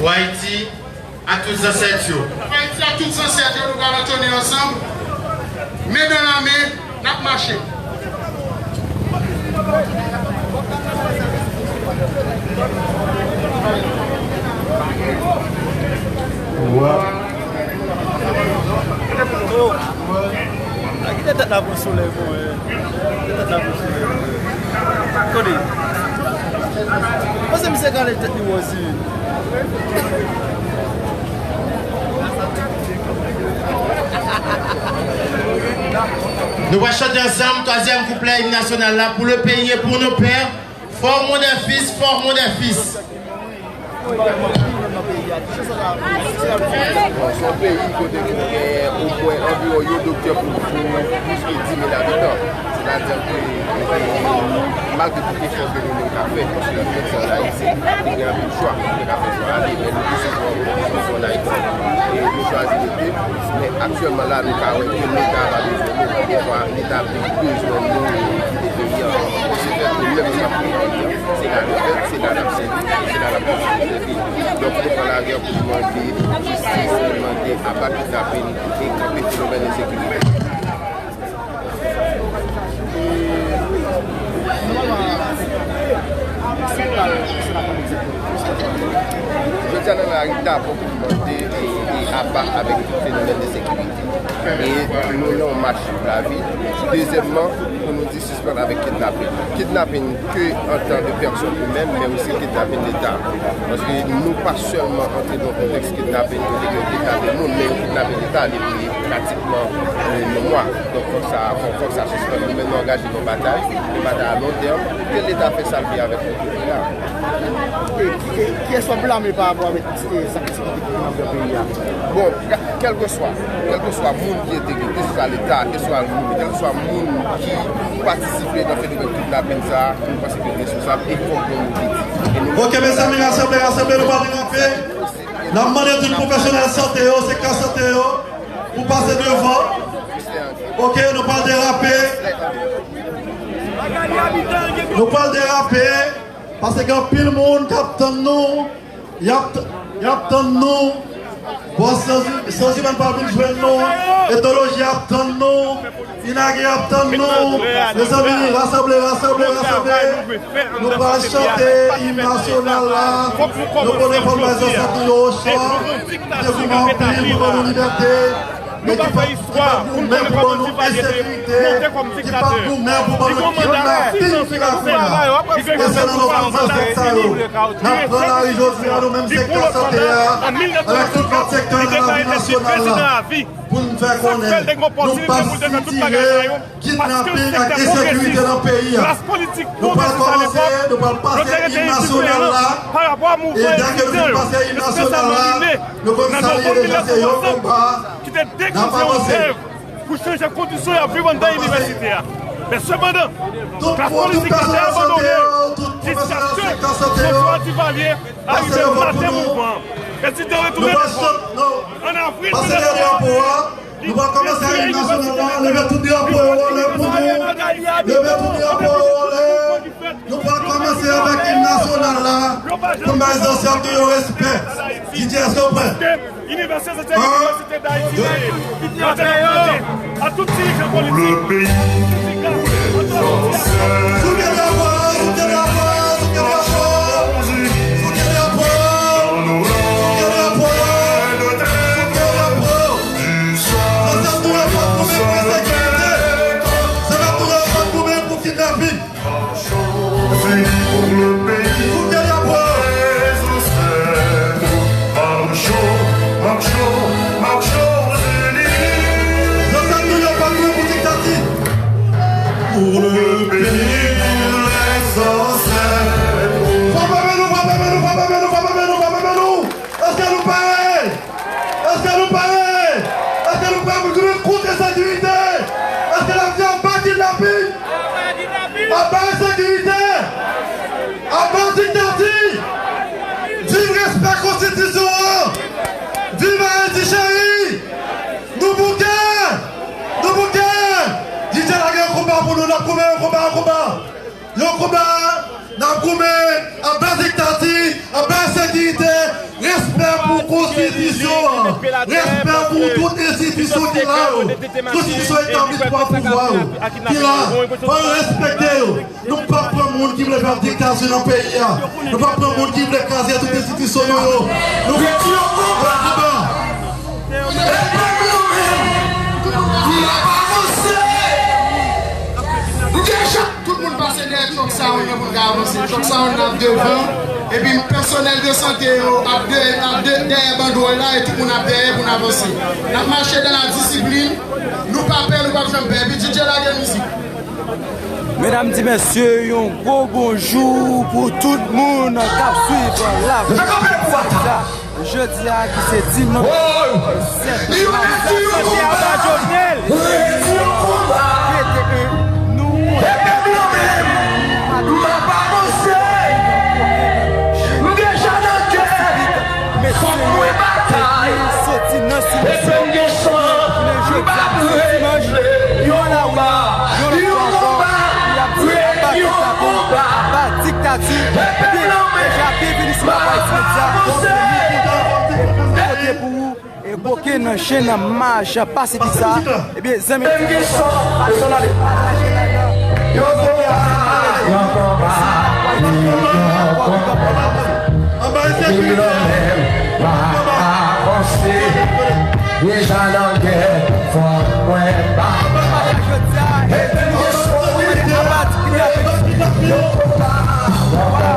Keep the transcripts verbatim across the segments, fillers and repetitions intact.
Pou Ayiti ak tout zansèt yo. Pou Ayiti ak tout zansèt yo, nou pral antonnen ansanm, men nan lamen, n ap mache. Kite tèt la pou solèy, bon, eh. Kite tèt la pou solèy, bon, eh. Tande. Panse misye gade tèt li wòz li. Nou pral chante ansanm twazyèm kouplè im nasyonal la, Pour le pays et pour nos pères, formons des fils, formons des fils. Se yon peyi kote ke nou gen omwen anviwon yon doktè pou, pou plis ke dis mil abitan. Sètadi ke, e, malgre tout efò ke nou menm ka fè, paske nan peyi sa, Ayisyen, nou gen anpil chwa. Nou ka fè chwa ale, men nou pi souvan, nou pi souvan ann Ayiti. E nou chwazi rete. Men aktyèlman la, nou ka wè ke Leta pa bezwen nou. Dèfwa, Leta plis bezwen nou kite peyi a. Se fè ke nou menm nou ka kite peyi a. Se la nou fèt, se la n ap sèvi, se la n ap kontinye sèvi. Donk, nou pran lari a pou nou mande jistis, pou nou mande aba kidnapin e kanpe fenomèn ensekirite. Jodi a, nan lari dabò pou nou mande e, e aba avèk tout fenomèn ensekirite. E nou nan yon mach pou lavi. Dezyèmman, pou nou di sispann avèk kidnapin. Kidnapin ke an tan de pèsòn imèn, men osi kidnapin Leta. Paske nou pa sèlman antre nan kontèks kidnapin kote ke yo kidnape moun, men yo kidnape Leta depi pratikman, e, yon mwa. Donk, fòk sa, fòk, fòk sa sispann. Nou menm nou angaje nan batay, yon batay a lon tèm, ke Leta fè sa l vle avèk nou peyi a. E, e kiyès w ap blame pa rapò avèk, e, sa ki nan peyi a? Bon, kèlkeswa, kèlkeswa moun ki entegre, keseswa Leta, keseswa moun, kèlkeswa moun ki patisipe nan fenomèn kidnapin sa a, mwen panse ke l responsab e fòk gen moun ki di. E nou... Ok, mezanmi, rasanble, rasanble, nou pral derape. N ap mande tout pwofesyonèl sante yo, sektè sante yo, pou pase devan. Ok, nou pral derape. Nou pral derape, paske gen anpil moun k ap tann nou. Y ap, y ap tann nou. Bòs Sans, Sans Humaine pral vin jwenn nou. Etnoloji ap tann nou. Inagi ap tann nou. Mezanmi, rasanble, rasanble, rasanble. Nou pral chante im nasyonal la. Nou konnen fò n bay zansèt nou yo ochan. Ki te goumen anpil pou ban nou libète. Men ki pa, ki pa goumen pou ban nou ensekirite, ki pa goumen pou ban nou kidnapin ki la kounye a. E se nan lòt zansèt sa yo n ap pran lari jodi a, nou menm sektè sante a, avèk tout lòt sektè nan lavi nasyonal la, pou n fè konnen nou p ap sitire kidnapin ak ensekirite nan peyi a. Nou pral kòmanse, nou pral pase im nasyonal la. E dèke nou fin pase im nasyonal la, nou konn sa l ye deja, se yon konba. N ap avanse. Pou chanje kondisyon y ap viv anndan inivèsite a. Men sepandan, klas politik la te abandone yo jiskaske François Duvalier arive maten mouvman an. Prezidan retounen nan pòs. An avril mil nèf san katreven, Nou pral kòmanse ak im nasyonal la. Leve tout drapo yo anlè pou nou. Leve tout drapo yo anlè. Nou pral kòmanse avèk im nasyonal la. Pou n bay zansèt nou yo respè. D J, èske w prè? Inivèsite se inivèsite Dayiti. Yo te mande a tout dirijan politik, sendika, otorite. Souke drapo, souke drapo, souke drapo. Souke drapo, souke drapo, souke drapo. Zansèt nou yo pa t goumen pou ensekirite. Zansèt nou yo pa t goumen pou kidnapin. Souke drapo. Zansèt nou yo pa t goumen pou diktati. Pou le peyi, pou lèzansèt. Frape men nou, frape men nou, frape men nou, frape men nou, frape men nou. Èske nou pare? Èske nou pare? Èske nou pare pou nou goumen kont ensekirite? Èske n ap di aba kidnapin? Aba ensekirite? Aba diktati? Viv respè konstitisyon an! Viv Ayiti cheri! Nou bouke! Nou bouke! D J lage yon konba pou nou, n ap goumen yon konba, yon konba! Yon konba, n ap goumen, aba diktati, aba ensekirite, Respè pou konstitisyon an. Respè pou tout enstitisyon ki la yo. Konstitisyon etabli twa pouvwa yo ki la. Fò yo respekte yo. Nou p ap pran moun ki vle fè diktati nan peyi a. Nou p ap pran moun ki vle kraze tout enstitisyon nou yo. Nou p ap pran. E pèp la menm, n ap avanse. Nou deja, tout moun pase dèyè Truck Sound nan pou n ka avanse. Truck Sound nan ap devan. Epi pèsonèl de sante yo ap de, ap de, dèyè bandwòl la e tout moun ap dèyè pou n avanse. N ap mache dans la discipline. Nou pa pè, nou p ap janm pè. Epi D J lage mizik. Medam, di mesye, yon gwo bonjou pou tout moun k ap swiv Lavouk Media. Jodi a ki se dis novanm, sèt mas, sante a ba Jovenel. P T E, nou kontan. M deja nan gè. Fòk mwen batay. Soti nan sileso. Jounen jodi a, se dimanch, yon lari, yon lòt fwa ankò, y ap di aba kidnapin, aba diktati. Deja, byenvini sou Lavouk Media. Donk, nou kontan, e nou pote pou ou, e boke nan chenn mach pasifik sa. Ebyen, zanmi, pataje live la. Yon konba, yon konba, yon konba. Anba ensekirite. Pèp la menm pa avanse. Deja nan gè, fòk mwen batay. Epi nou sou wi, anba diktati. Yon konba, yon konba.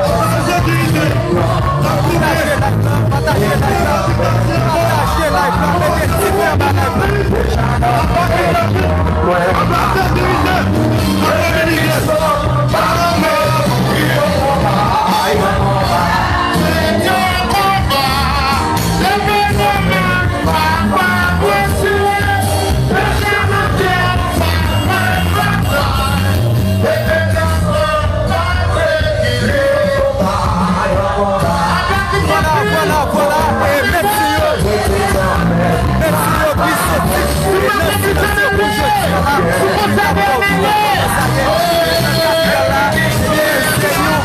Pataje live la, pataje live la, pataje live la, mete ti frè anba live la. Vwala, vwala, vwala. E mèt se yo. Mèt se yo ki soti nan sileso pou jodi a la. N ap fè w viv nan sa ye. Nan kapital la, ebyen, se yon, e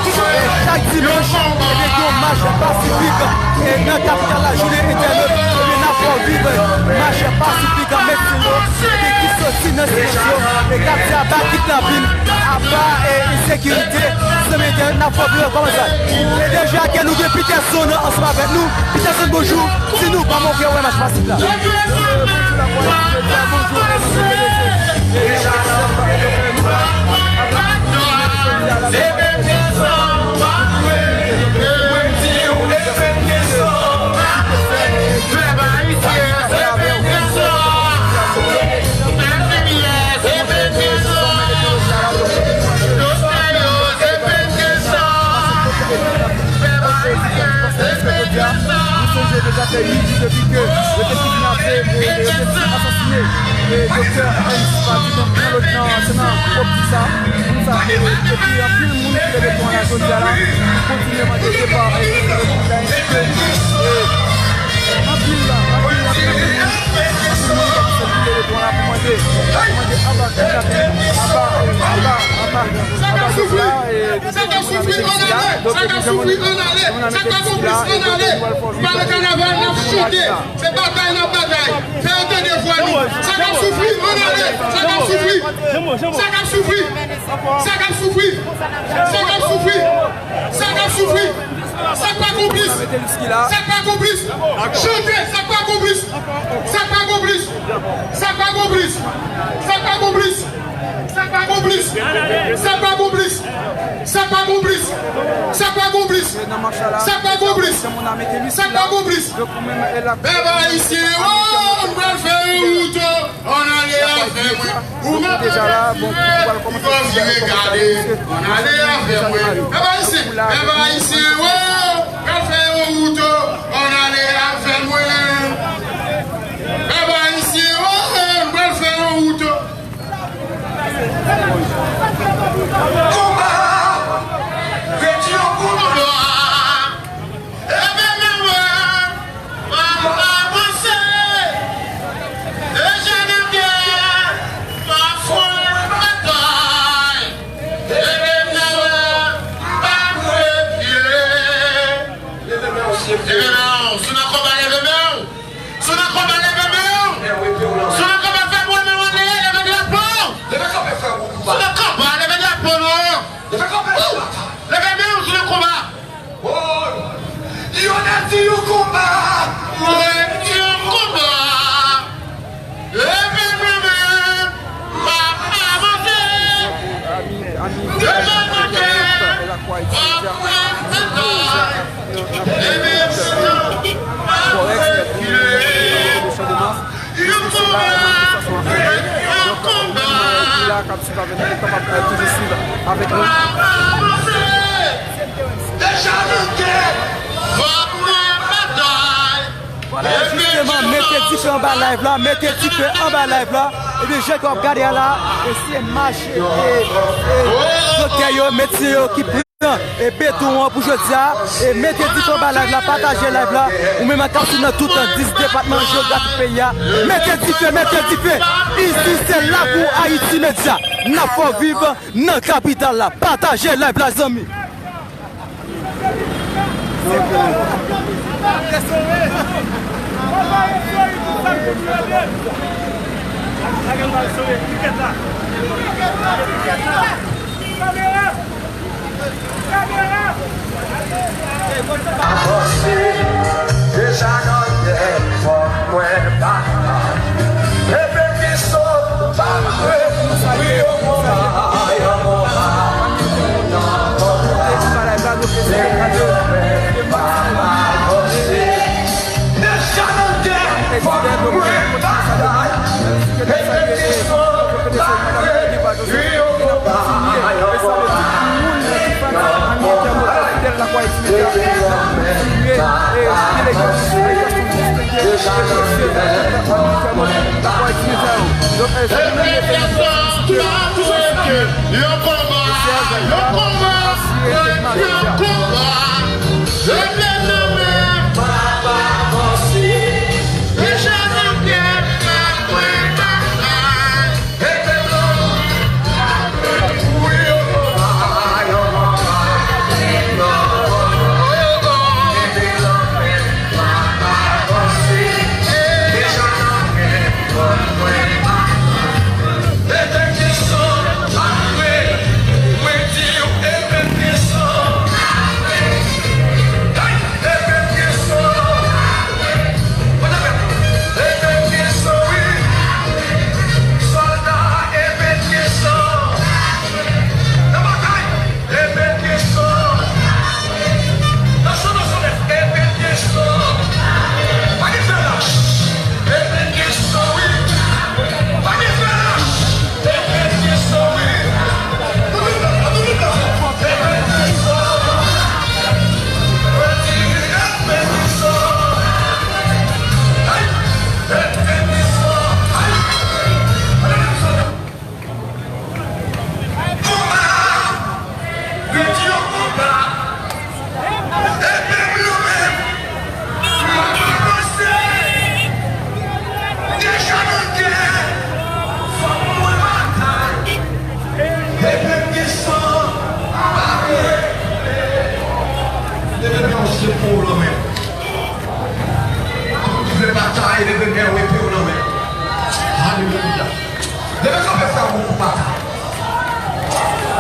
chak dimanch, ebyen, gen yon mach pasifik. E nan kapital la, jounen entènot, ebyen, n ap fè w viv mach pasifik. Mèt se yo, ebyen, ki soti nan sileso, e k ap di aba kidnapin, aba, e, ensekirite, zanmi entènot, n ap fè w viv kòman sa. E deja ke nou gen Peterson ansanm avèk nou. Peterson, bonjou. Di nou kòman w fè wè mach pasifik la. Bonjou, la presse, bonjou, e nou fè leson. E nou fè leson. Nou sonje deja fè uit jou depi ke yo te kidnape e, e yo te asasine, e, Doktè Ernst Fadil nan lòt nan, se nan optik sa, moun sa, e, epi anpil moun ki leve pran la jodi a la, ki kontinye mande depa, e, Doktè Ernst Fadil, e, anpil, anpil, anpil, anpil moun, anpil moun ki ap sèkile devan la pou mande, pou mande aba kidnapin, aba, aba, aba, aba Doktè Ernst Fadil. Sa k ap soufri, ann ale! Sa k ap soufri, ann ale! Sa k pa konplis, ann ale! Nou pa nan kanaval, n ap chante! Se batay n ap batay! Fè yo tande vwa nou! Sa k ap soufri, ann ale! Sa k ap soufri! Sa k ap soufri! Sa k ap soufri! Sa k ap soufri! Sa k ap soufri! Sa k pa konplis! Sa k pa konplis! Chante! Sa k pa konplis! Sa k pa konplis! Sa k pa konplis! Sa k pa konplis! Sa k pa konplis! Sa k pa konplis! Sa k pa konplis! Sa k pa konplis! Sa k pa konplis! Sa k pa konplis! Pèp ayisyen, oh, nou pral fè yon wout, oh, ann ale avè mwen. Ou mèt deja la, bon, pou al kòmanse. Ann ale avè mwen. Pèp ayisyen, pèp ayisyen, oh, pral fè yon wout, oh, ann ale avè mwen. Pèp ayisyen, oh, nou pral fè yon wout, oh. Konba! Redi yon konba! Ebe nan mwen, pa avanse. Deja nan gè, pa fon batay. Ebe nan mwen, pa rekile. Ebe nan Pami village Anjèl, Lakwa Etidya, nou vle sa nan kòrèk pou de Chandemas. Se la manifestasyon an fèt. Donk, ou menm ki la k ap swiv avèk nou, ou kapab toujou swiv avèk nou. Vwala, jisteman, mete dife anba live la, mete dife anba live la. Ebyen, jan ke w ap gade a la, e se mache, e, e, doktè yo, medsen yo ki pran, e, beton an pou jodi a, e mete dife anba live la, pataje live la, ou menm k ap swiv nan tout dis depatman jewografik peyi a, mete dife, mete dife, isi se lakou Ayiti Medya, n ap fè w viv nan kapital la, pataje live la, zanmi. Avanse, deja nan lè, fòk mwen batay. Epe ki sot, pa kwe, wi, yon konba, yon konba. Yo konba, yo konba, yo konba, leve nan men, papa, konsi, deja nan kè, pa kwe, pa kay. Leve men w sye pou w nan men. Tout ki vle batay, leve men w epe w nan men. Alelouya. Leve kanpe frè w pou batay.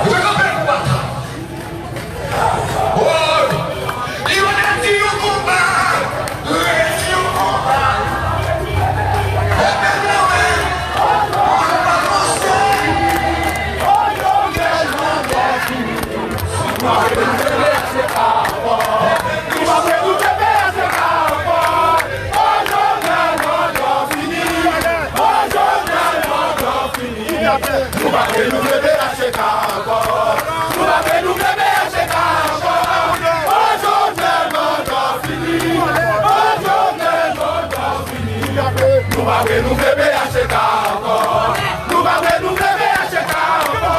Leve kanpe pou batay. Oh! Yon nèg di yon konba, redi yon konba. Leve men w, leve men w. Nou pa vle nou vle P H T K ankò. Nou pa vle nou vle P H T K ankò. Oh, Jovenel, mandat fini. Oh, Jovenel, mandat fini. Nou pa vle nou vle P H T K ankò. Nou pa vle nou vle P H T K ankò.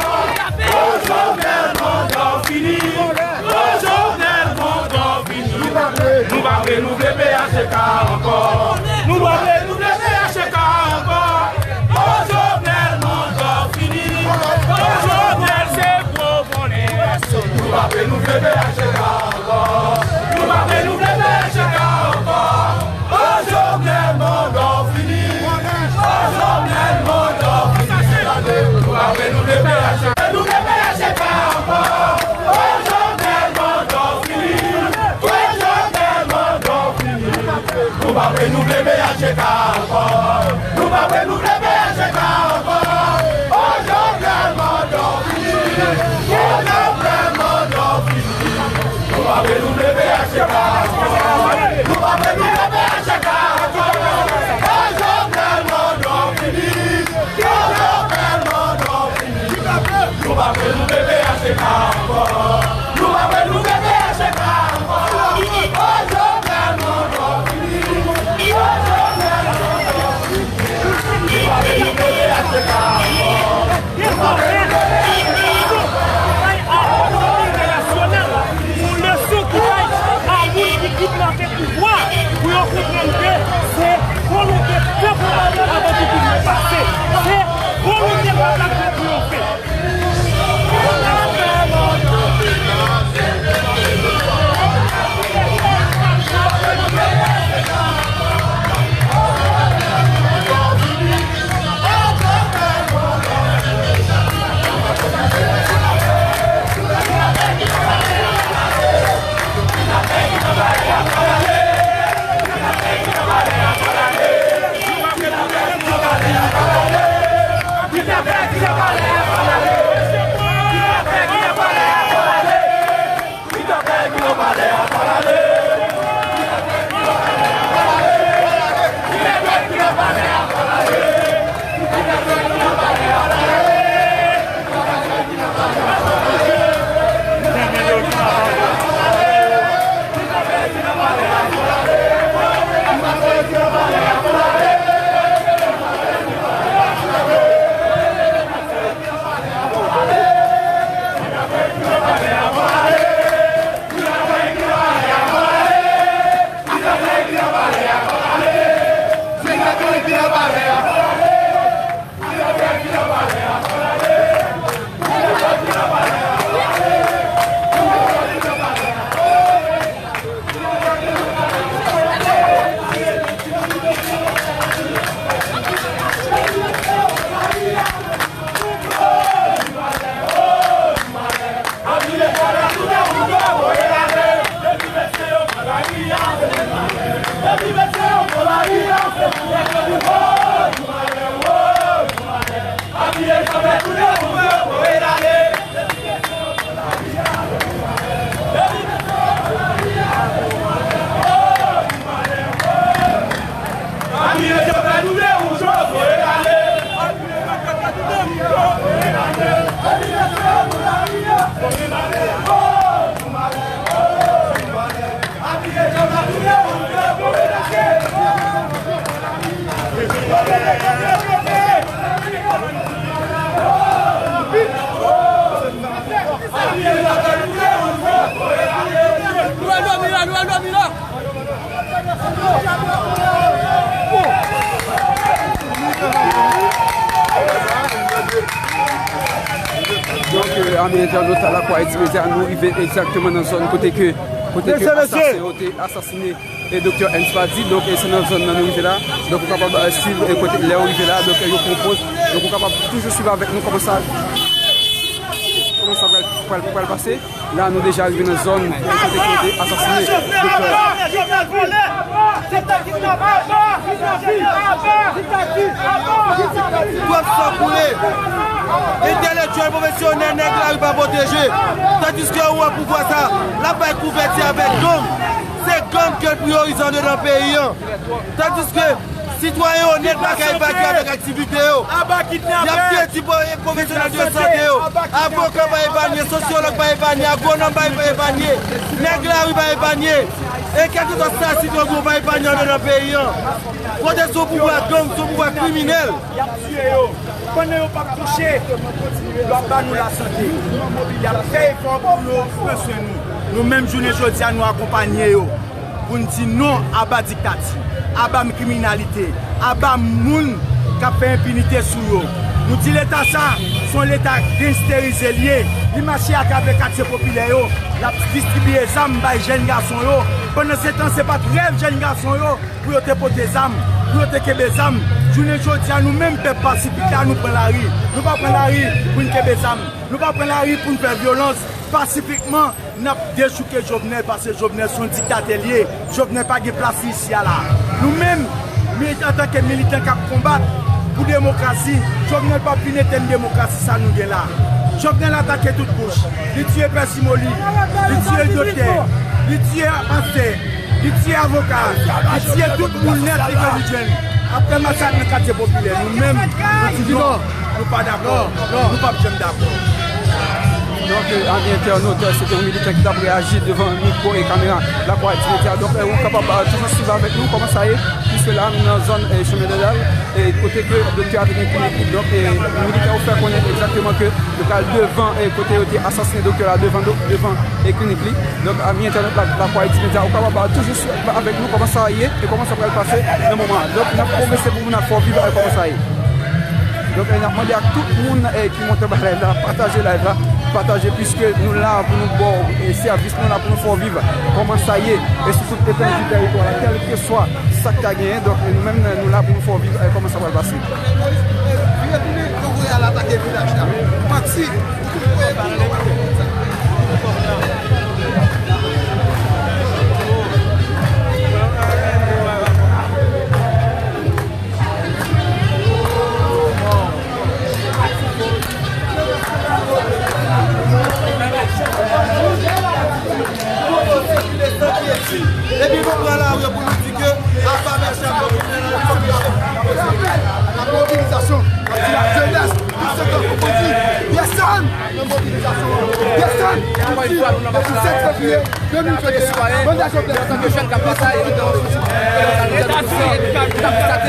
Oh, Jovenel, mandat fini. Oh, Jovenel, mandat fini. Nou pa vle nou vle P H T K ankò. Nou pa vle nou vle P H T K ankò. Oh, Jovenel, mandat fini. Oh, Jovenel, se gwo konnen. Nou pa vle nou vle P H T K ankò. Nou pa vle nou vle P H T K ankò. Oh, Jovenel, mandat fini. Ami entènot Lakwayiti Medya, nou rive egzakteman nan zòn kote ke, kote ke asasen yo te asasine e Doktè Ernst Pady. Donk, e se nan zòn nan nou rive la. Donk, ou kapab, eh, swiv, eh, kote lè ou rive la. Donk, eh, yo pran poz. Donk, ou kapab toujou swiv avèk nou kòman sa, kòman sa pral, pral, pral pase. La, nou deja rive nan zòn, eh, kote ki te asasine Doktè. Twòp san koule. Entèlektyèl, pwofesyonèl, nèg lari pa pwoteje. Tandiske ou wè pouvwa sa, l ap bay kouvèti avèk gang. Se gang ke l priyorize andedan peyi an. Tandiske sitwayen onèt pa ka epanye avèk aktivite yo. Y ap detwi pwofesyonèl de sante yo. Avoka pa epanye, sosyològ pa epanye, agwonòm pa epanye, nèg lari pa epanye. E kèlkeswa sa sitwayen pa epanye andedan peyi an. Kote sou pouvwa gang, sou pouvwa kriminèl. Y ap tiye yo. Pandan yo p ap touche, yo ap ba nou lasante. Y ap fè efò pou yo pran swen nou. Nou menm, jounen jodi a, nou akonpanye yo pou n di non aba diktati, aba kriminalite, aba moun k ap fè enpinite sou yo. Nou di Leta sa, se yon Leta gangsterize l ye. Li mache atravè katye popilè yo, l ap distribiye zam bay jèn gason yo, pandan se tan se pa t rèv jèn gason yo pou yo te pote zam, pou yo te kenbe zam. Jounen jodi a, nou menm pèp pasifik la, nou pran lari. Nou pa pran lari pou n kenbe zam. Nou pa pran lari pou n fè vyolans. Pasifikman, n ap dechouke Jovenel, paske Jovenel se yon diktatè l ye. Jovenel pa gen plas li isi a la. Nou menm, mi-, antanke militan k ap konbat pou demokrasi, Jovenel p ap vin etenn demokrasi sa nou gen la. Jovenel atake tout bouch. Li tiye Pè Simoli, li tiye doktè, li tiye pastè, li tiye avoka, li tiye tout moun nèt li gen li jwenn. Ap fè masak nan katye popilè. Nou menm, nou di non, nou pa dakò, nou p ap janm dakò. Donk, eh, ami entènot, eh, se te yon militan ki t ap reyaji devan mikwo e kamera Lakwayiti Medya. Donk, eh, ou kapab, eh, toujou swiv avèk nou kòman sa ye, piske la, nou nan zòn, eh, Chemin de Dalle, eh, kote ke doktè a te gen klinik li. Donk, eh, militè yo fè konnen egzakteman ke yo pral devan, eh, kote yo te asasinen doktè la, devan do-, devan, eh, klinik li. Donk, ami entènot la, Lakwayiti Medya, ou kapab, eh, toujou swiv avèk nou kòman sa ye e kòman sa pral pase nan moman an. Donk, n ap pwogrese pou moun ap fè w viv, eh, kòman sa ye. Donk, eh, n ap mande ak tout moun, eh, ki monte ba live la, pataje live la, pataje, piske nou la pou nou ba w, eh, sèvis, nou la pou nou fè w viv kòman sa ye, e sou tout etandi tèritwa la, kèlkeswa sa k ta genyen. Donk, eh, nou menm, eh, nou la pou nou fè w viv, eh, kòman sa pral pase. Vire tounen, yo voye al atake vilaj la. Manti. Epi nou pran lari pou nou di ke apa mèsi a pèp. La mobilisation, la jeunesse, tout ce que vous dites, personne nan mobilizasyon an. Desann, nou di, depi sèt fevriye de mil venteyen, manda Jovenel, antanke jèn k ap batay, antanke jèn k ap batay,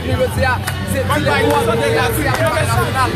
jodi a, se di lè pou an de la, se ap pale nasyonal.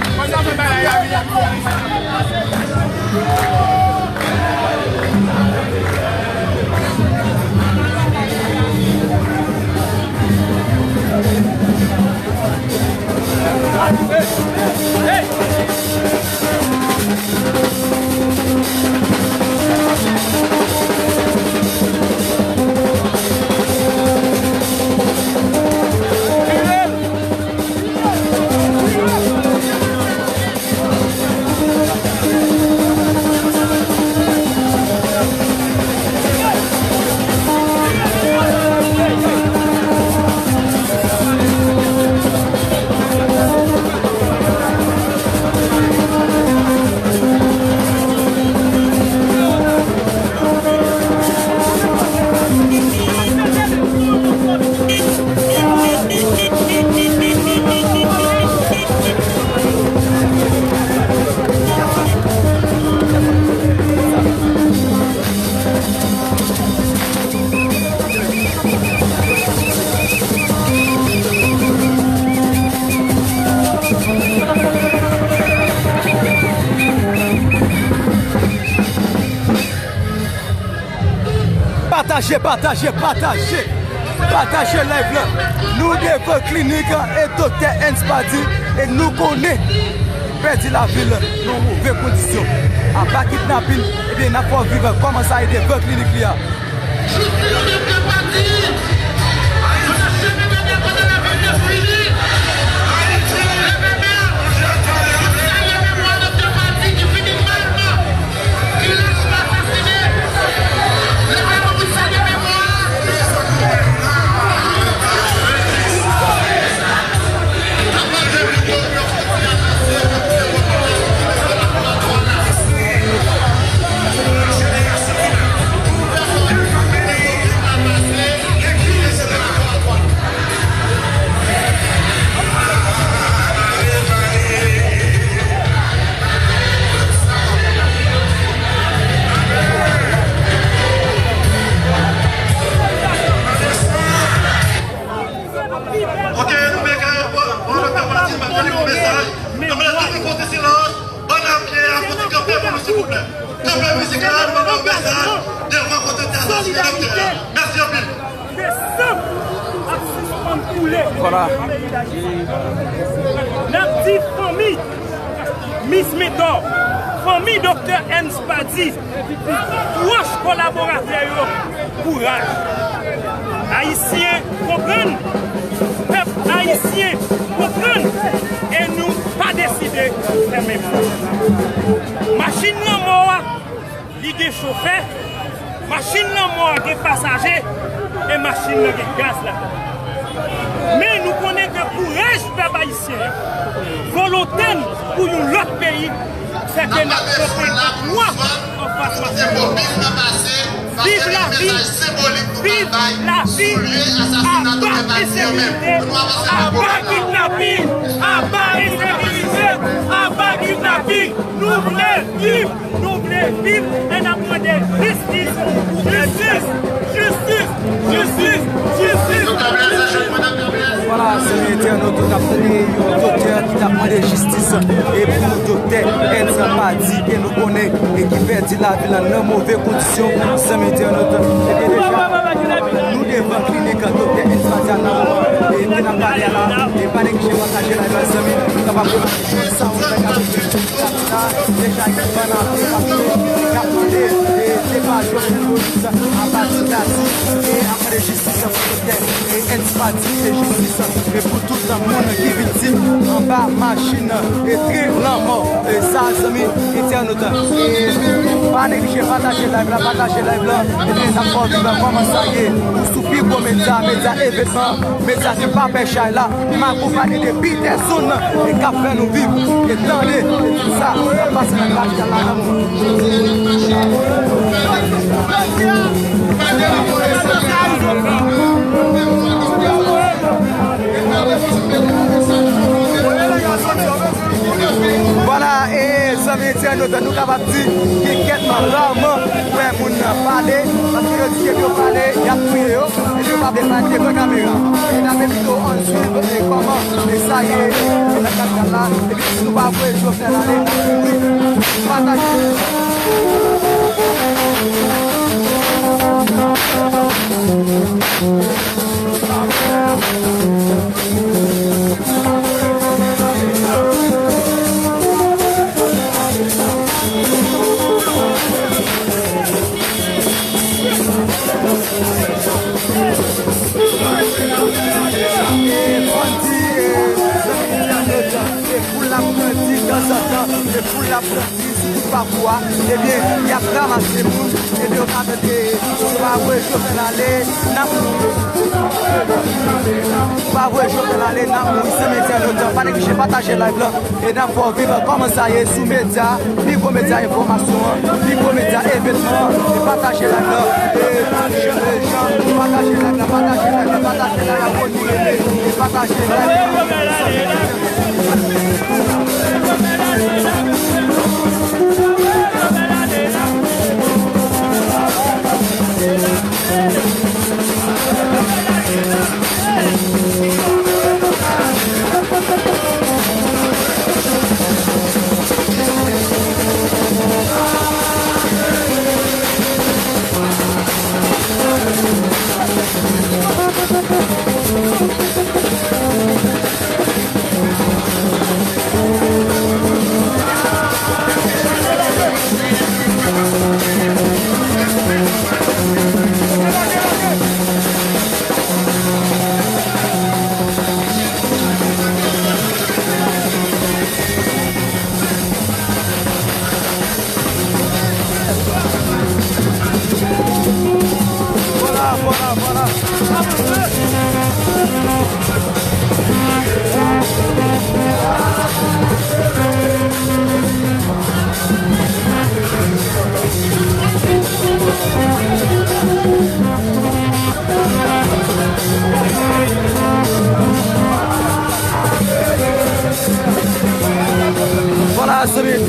Pataje, pataje, pataje. Pataje live la. Nou devan klinik e doktè Ernst Pady e nou konnen pèdi lavi l nan move kondisyon. Aba kidnapin, ebyen, n ap fè w viv kòman sa ye devan klinik li a. Ok, nou mèt gen yon bon, bon, doktè Martin, m ap tande yon mesaj. Ann mete tout moun kote silans. Bann apye a, kote kanpe pou nou, silvouplè. Kanpe mizik la, nou mande yon mesaj devan kote te asasinen doktè a. Mèsi anpil. Desanm ap sispann koule. Vwala. N ap di fanmi Miss Mentor, fanmi Doktè Ernst Pady, pwòch kolaboratè yo, kouraj. Ayisyen konprann, pèp ayisyen konprann, e nou pa deside fè menm. Machin lanmò a, li gen chofè, machin lanmò a gen pasaje, e machin nan gen gaz ladan. Men nou konnen ke kouraj pèp ayisyen an, volonte n pou yon lòt peyi, fè ke n ap kanpe an dwa anfas machin lanmò a. Viv lavi, viv lavi, aba ensekirite, aba kidnapin, aba ensekirite, aba kidnapin. Nou vle viv, nou vle viv, e n ap mande jistis pou Jistis, jistis, jistis, jistis. Vwala, zanmi entènot, nou t ap tande yon doktè ki t ap mande jistis e pou Doktè Ernst Pady, ke nou konnen e ki pèdi lavi l nan move kondisyon, zanmi entènot. Ebyen, deja, nou devan klinik Doktè Ernst Pady a nan moman e ke n ap pale a la, e pa neglije pataje live la, zanmi, nou kapab sa ou fè la, deja gen bann apye k ap mande, k ap mande, e, depa Jovenel Moïse, apati dati, e ap mande jistis pou Doktè, e, Ernst Pady, e jistis, e pou tout moun ki viktim anba machin, e, tren lanmò, e sa, zanmi entènot, e pa neglije pataje live la, pataje live la, e n ap fè w viv kòman sa ye, ou sou pi gwo medya, medya Evènman, medya ki pa pè chay la, m akonpaye de Peterson, e k ap fè nou viv, e tande, e tout sa, k ap pase nan kapital la nan moman. Vwala, e zanmi entènot, nou kapab di, gen kèk raman ou wè moun pale, paske yo di ke yo pale, y ap touye yo. Epi yo pa vle pale devan kamera. E n ap envite w ann swiv, e, kòman, e, sa ye, e, nan kapital la. Epi si nou pa voye Jovenel ale, n ap mouri. Pataje. Bandi, e, zanmi entènot, e pou l ap grandi tanzantan, e pou l ap grandi sou tout pakou a, ebyen, y ap ranmase moun, ebyen, yo ka mete, yo pa voye Jovenel ale, n ap, yo pa voye Jovenel ale, n ap mouri, zanmi entènot, pa neglije pataje live la. E n ap fè w viv kòman sa ye sou medya, pi gwo medya enfòmasyon an, pi gwo medya evènman an, e pataje live la, e jan, e jan, pataje live la, pataje live la, pataje live la, abòne, e pataje live la.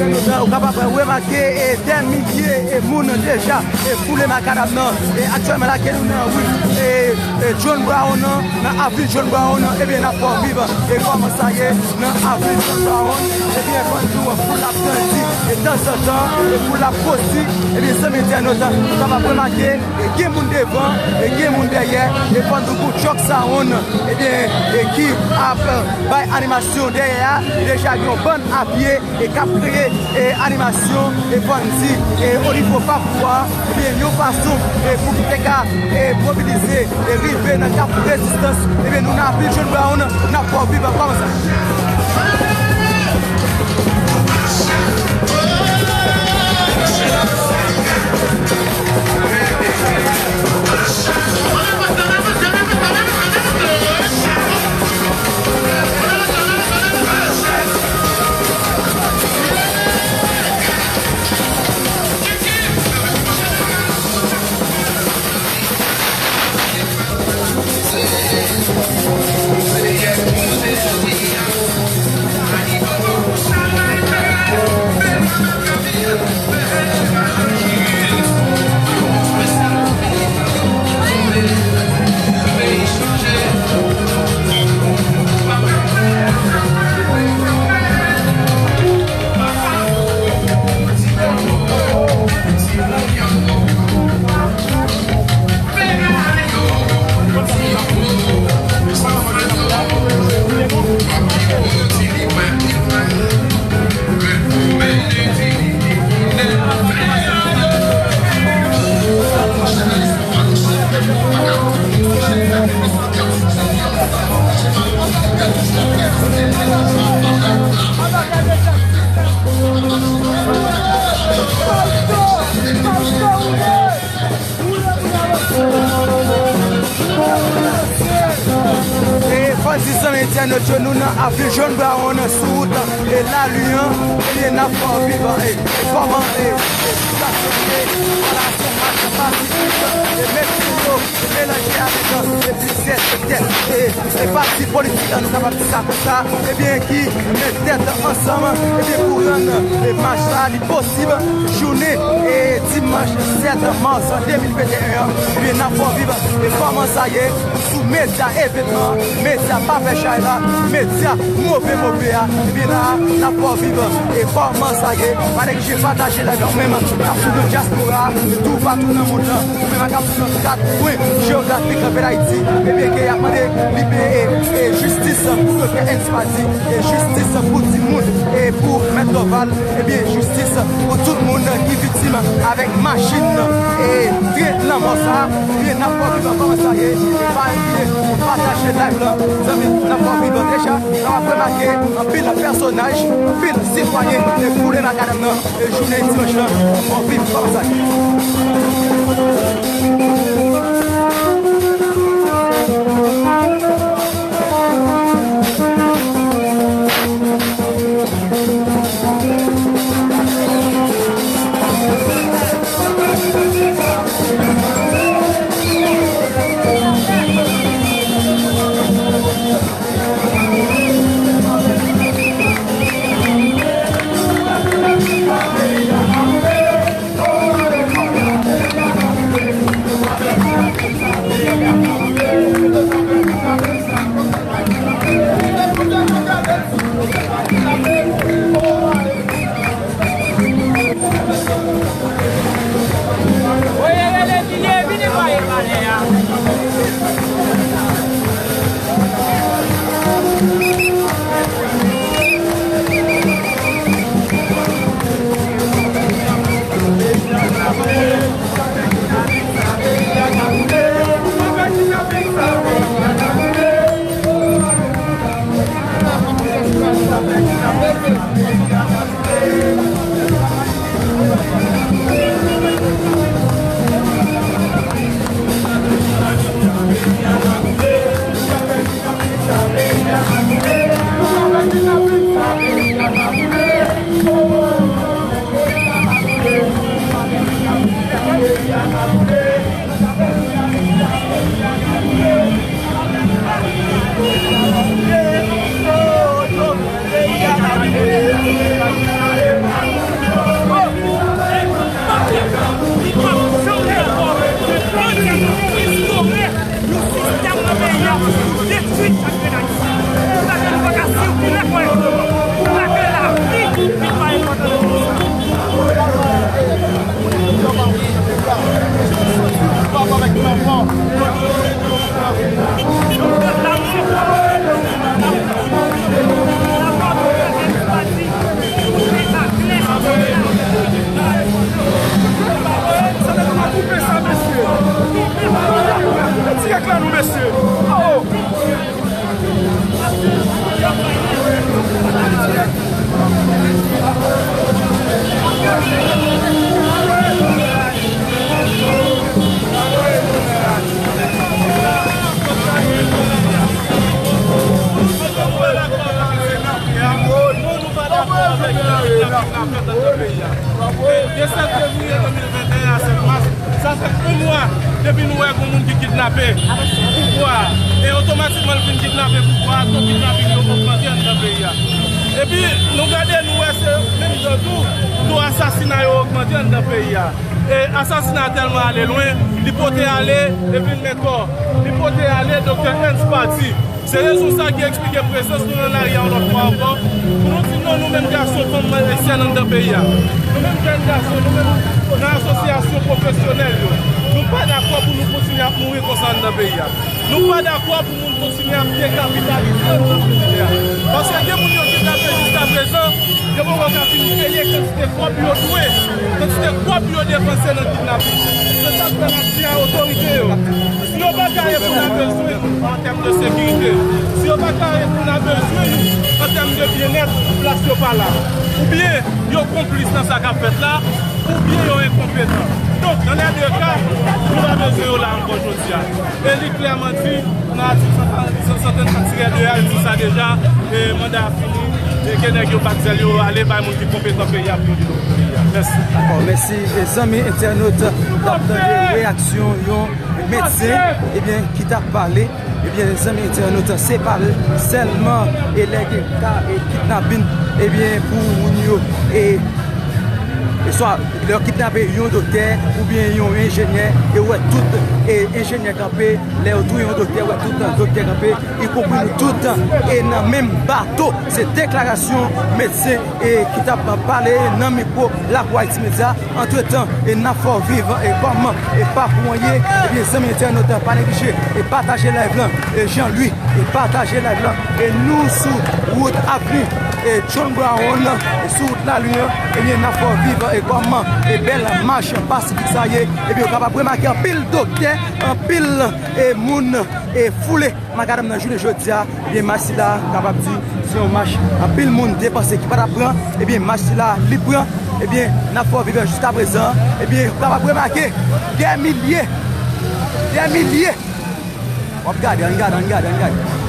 Ou kapab remake, e, dè milye, e, moun deja, e, foule makadam nan. E aktyèlman la ke nou nan ri, e, e, John Brown nan, nan avni John Brown nan, ebyen, n ap fè w viv, e, kòman sa ye nan avni John Brown. Ebyen, fò n di w, foul la ap grandi, e, tanzantan, e, foul la ap grandi. Ebyen, zanmi entènot, ou kapab remake, e, gen moun devan, e, gen moun dèyè, e, fò n di w Chòk Sound, ebyen, e, ki ap, e, bay animasyon dèyè a, deja gen yon bann a pye, e k ap kreye, e, animasyon, e fò n di, e, o nivo Pafwa, ebyen, yon fason, e, pou ki te ka, e, mobilize, e, rive nan Kafou Rezistans, ebyen, nou nan avni John Brown, n ap fè w viv kòman sa. E fò di zanmi entènot yo, nou nan avni John Brown sou wout, e, Lali an, ebyen, n ap fè w viv, e, e kòman, e, e sitiyasyon ye, ala se yon mach pasifik, e, medam yo melanje avèk, e, plizyè sektè, e, e pati politik, nou kapab di sa konsa, ebyen, ki met tèt ansanm, ebyen, pou rann, e, mach la, li posib, jounen, e, dimanch sèt mas de mil venteyen an, ebyen, n ap fè w viv, e kòman sa ye, sou medya evenman, medya pa fè chay la, medya move move a, ebyen la, n ap fè w viv, e kòman sa ye, pa neglije pataje live la, ou menm k ap swiv nan dyaspora, toupatou nan mond lan, ou menm k ap swiv nan kat kwen jewografik nan peyi Dayiti, ebyen ke y ap mande libere, e jistis pou Doktè Ernest Paddy, e jistis pou timoun, e pou Mèt Dorval, ebyen jistis pou tout moun ki viktim avèk machin, e tren lanmò sa, ebyen n ap fè w viv kòman sa ye, e pa bliye pataje live lan, zanmi, n ap fè w viv deja, n ap remake anpil pèsonaj, anpil sitwayen, e foule makadam nan, e jounen dimanch lan, n ap fè w viv kòman sa ye. E de sèt fevriye de mil venteyen a sèt mas, sa fè yon mwa depi nou wè gen moun ki kidnape pouvwa a. E otomatikman l fin kidnape pouvwa a, to kidnaping yo ogmante anndan peyi a. Epi nou gade, nou wè se menm jan tou, to asasina yo ogmante anndan peyi a. E asasina a tèlman ale lwen, li pote ale Evelyn Mentor, li pote ale Doktè Ernst Parti. Se rezon sa ki eksplike prezans nou nan lari a yon lòt fwa ankò, pou nou di non, nou menm gason, fanm, ayisyèn anndan peyi a. Nou menm jèn gason, nou menm nan asosyasyon pwofesyonèl yo, nou pa dakò pou nou kontinye ap mouri konsa anndan peyi a. Nou pa dakò pou moun kontinye ap dekapitalize anndan peyi a. Paske gen moun yo kidnape jiskaprezan, yo poko ka fin peye kantite kòb yo dwe, kantite kòb yo depanse nan kidnaping. Se sa k fè n ap di a otorite yo, si yo pa gade pou n a bezwen nou an tèm de sekirite, si yo pa gade pou n a bezwen nou an tèm de byennèt, plas yo pa la. Oubyen yo konplis nan sa k ap fèt la, oubyen yo enkonpetan. Donk, nan lè de ka, nou pa bezwen yo la ankò jodi a. E li klèman di, nan atik san trannsenk tirè de a, li di sa deja, e manda a fini, e ke nèg yo bat zèl yo ale bay moun ki konpetan peyi a pou yo dirije peyi a. Mèsi. Dakò, mèsi. E zanmi entènot, n ap tande reyaksyon yon medsen, ebyen, ki t ap pale. Ebyen, zanmi entènot, se pa sèlman e lè gen ka e kidnaping, ebyen, pou moun yo, e, e swa lè yo kidnape yon doktè oubyen yon enjenyè, e wè tout, e, enjenyè kanpe, lè yo touye yon doktè, wè tout doktè kanpe, ikonpri nou tout, e nan menm bato. Se deklarasyon medsen, e ki t ap pale nan mikwo Lakwa Ayiti Medya. Antretan, e n ap fè w viv, e kòman, e pakou an ye, ebyen, zanmi entènot, pa neglije, e pataje live lan, e Jean Louis, e pataje live lan, e nou sou wout avni, e John Brown, e sou wout Lalin an, ebyen, n ap fè w viv, e kòman, e bèl mach pasifik sa ye, ebyen, ou kapab remake anpil doktè, anpil, e moun, e foule makadam nan jounen jodi a, ebyen, mach sila, kapab di, se yon mach anpil moun te panse ki pa t ap pran, ebyen, mach sila, li pran, ebyen, n ap fè w viv jiskaprezan, ebyen, ou kapab remake, dè milye, dè milye, w ap gade, ann gade, ann gade, ann gade.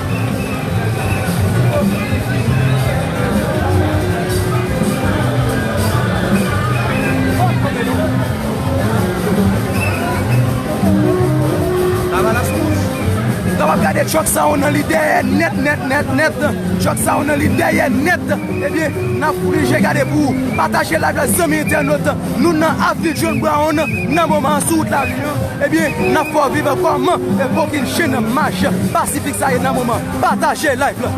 Lavalas wouj. N ap gade truck sa yo nan li dèyè nèt, nèt, nèt, nèt. Truck sa yo nan li dèyè nèt. Ebyen, n ap oblije gade pou pataje live la, zanmi entènot. Nou nan avni John Brown, nan moman an sou wout Lalin an. Ebyen, n ap fè w viv kòman e kokennchenn mach pasifik sa ye nan moman. Pataje live la.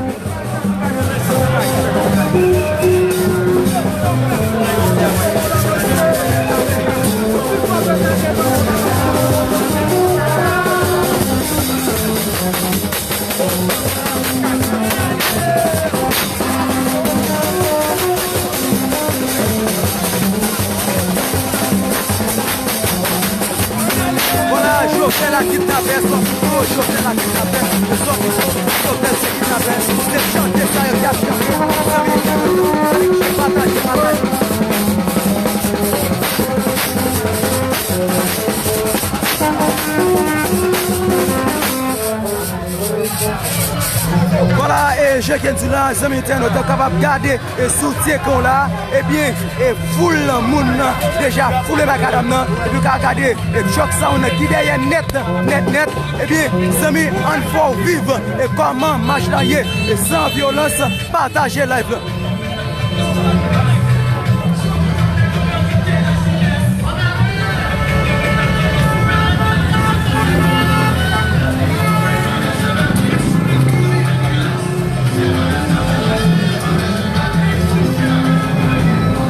Vwala, Jovenel a kidnapè, sòti gwo, Jovenel a kidnapè, sòti gwo, Jovenel se kidnapè, se chante sa yo t ap chante. Pataje, pataje. Vwala, e jan ke n di la, zanmi entènot, w kapab gade, e sou ti ekran w la, ebyen, e foul moun nan deja foule makadam nan, epi w ka gade, e truck sa yo nan ki dèyè nèt, nèt, nèt, ebyen, zanmi, ann fè w viv, e kòman mach la ye, e san vyolans, pataje live la.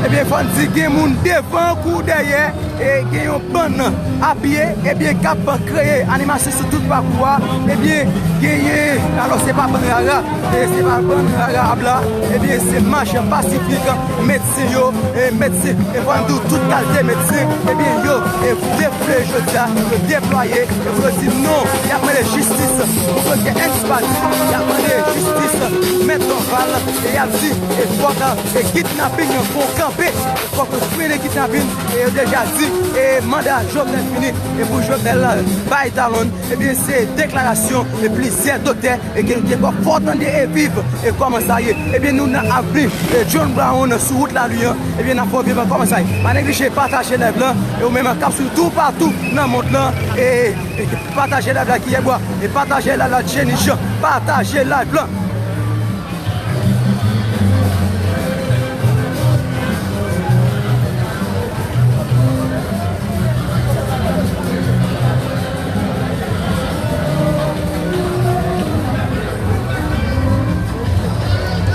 Ebyen, fò n di gen moun devan kou dèyè, e gen yon bann apye, ebyen, k ap kreye animasyon sou tout pakou a, ebyen, genyen, alò, se pa bann rara, e se pa bann rara ap la, ebyen, se mach pasifik medsen yo, e medsen, e fò n di w tout kalite medsen, ebyen, yo, e defoule jodi a, yo deplwaye, e pou yo di non, y ap mande jistis pou Doktè Ernst Parti, y ap mande jistis Mèt Dorval, e y ap di, e fòk, e kidnaping an fò kanpe. Fòk frene kidnapin, e yo deja di, e manda Jovenel fini, e pou Jovenel bay talon, ebyen se deklarasyon, e plizyè doktè, e ke nou te fò tande e viv, e kòman sa ye, ebyen nou nan avni, e John Brown sou wout Lalui an, ebyen n ap fè w viv kòman sa ye. Pa neglije pataje live lan, e ou menm k ap swiv toupatou nan mond lan, e, e pataje live la Guillermo, e pataje live la Jenny Jean, pataje live lan.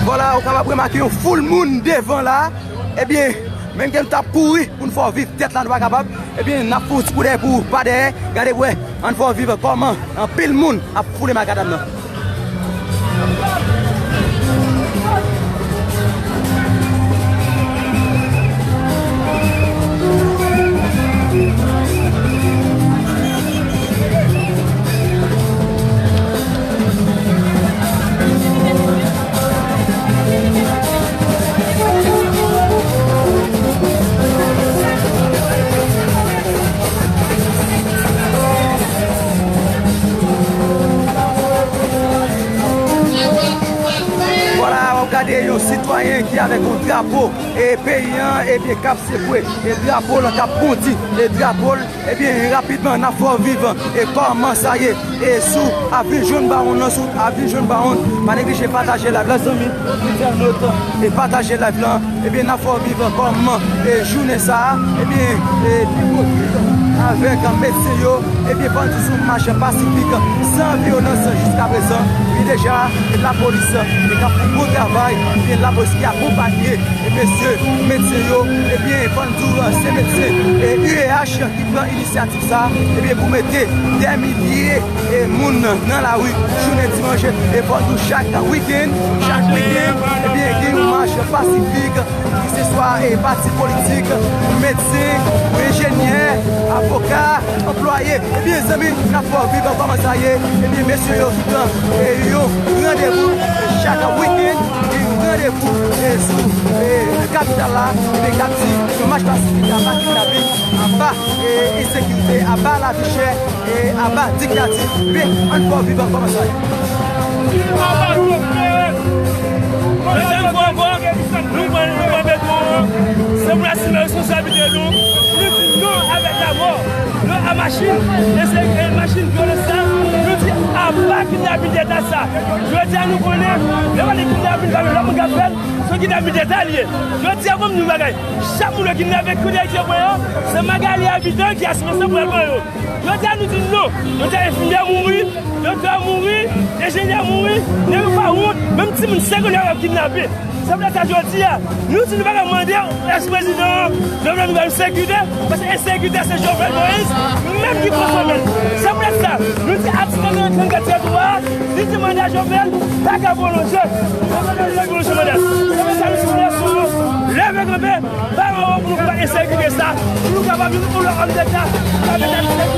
Vwala, ou kapab remake yon foul moun devan la. Ebyen, menm ke n t ap kouri pou n fè w viv tèt la, nou pa kapab. Ebyen, n ap fè yon ti kou dèyè pou ou pa dèyè. Gade, wè, ann fè w viv kòman anpil moun ap foule makadam nan. Vwala, w ap gade yon sitwayen ki avèk yon drapo e peyi an, ebyen, k ap sekwe, e drapo l k ap bondi, e drapo l, ebyen, rapidman, n ap fè w viv, e kòman sa ye, e sou avni John Brown nan, sou avni John Brown, pa neglije pataje live la, zanmi, entènot, e pataje live lan, ebyen, n ap fè w viv kòman, e jounen sa a, ebyen, e, avèk medsen yo, ebyen, pandan sou mach pasifik, san vyolans jiska prezan, ebyen, deja, e lapolis, e k ap fè yon bon travay, ebyen, lapolis ki akonpanye, e mesye, medsen yo, ebyen, pandan se medsen, e U E H ki pran inisyativ sa, ebyen, pou mete dè milye, e moun nan lari jounen dimanch, e fò nou chak wikenn, chak wikenn, ebyen, gen yon mach pasifik, keseswa, e pati politik, medsen, enjenyè, avoka, anplwaye. Ebyen, zanmi, n ap fè w viv kòman sa ye. Ebyen, mesye yo ki pran, e, yon randevou, e, chak wikenn, e, yon randevou, e, sou, e, kapital la, ebyen, k ap di, yon mach pasifik, aba kidnapin, aba, e, ensekirite, aba lavi chè, e aba diktati, ebyen, ann fè w viv kòman sa ye. Mezanmi, ankò, nou pran, nou pran peyi nou, se pou n asime responsablite nou, pou nou di non avèk lamò, non a machin, e se, e machin vyolans sa, nou di aba kidnapin deta sa. Jodi a nou konnen, lè w pale kidnapin, pa gen lòt moun k ap fè l, se kidnapin deta l ye. Jodi a, ban m di yon bagay, chak moun yo kidnape, kote yo pran yo, se Magalie Habitant ki asime sa pou al pran yo. Jodi a nou di non. Jodi a enfimyè mouri, doktè mouri, enjenyè mouri, nèg yo pa wont, menm timoun senk an yo ap kidnape. Se poutèt sa jodi a, nou di nou pa ka mande èks prezidan Jovenel Moïse sekirite, paske ensekirite se Jovenel Moïse menm ki konsome l. Se poutèt sa, nou di atik trannkat tiret twa a, li di manda Jovenel pa ka pwolonje. Jovenel pa pwolonje manda. Se poutèt sa nou di popilasyon an leve kanpe. Bay yon pou nou konbat ensekirite sa, pou nou kapab jwenn yon lòt òm deta, pou kapab ensekirite.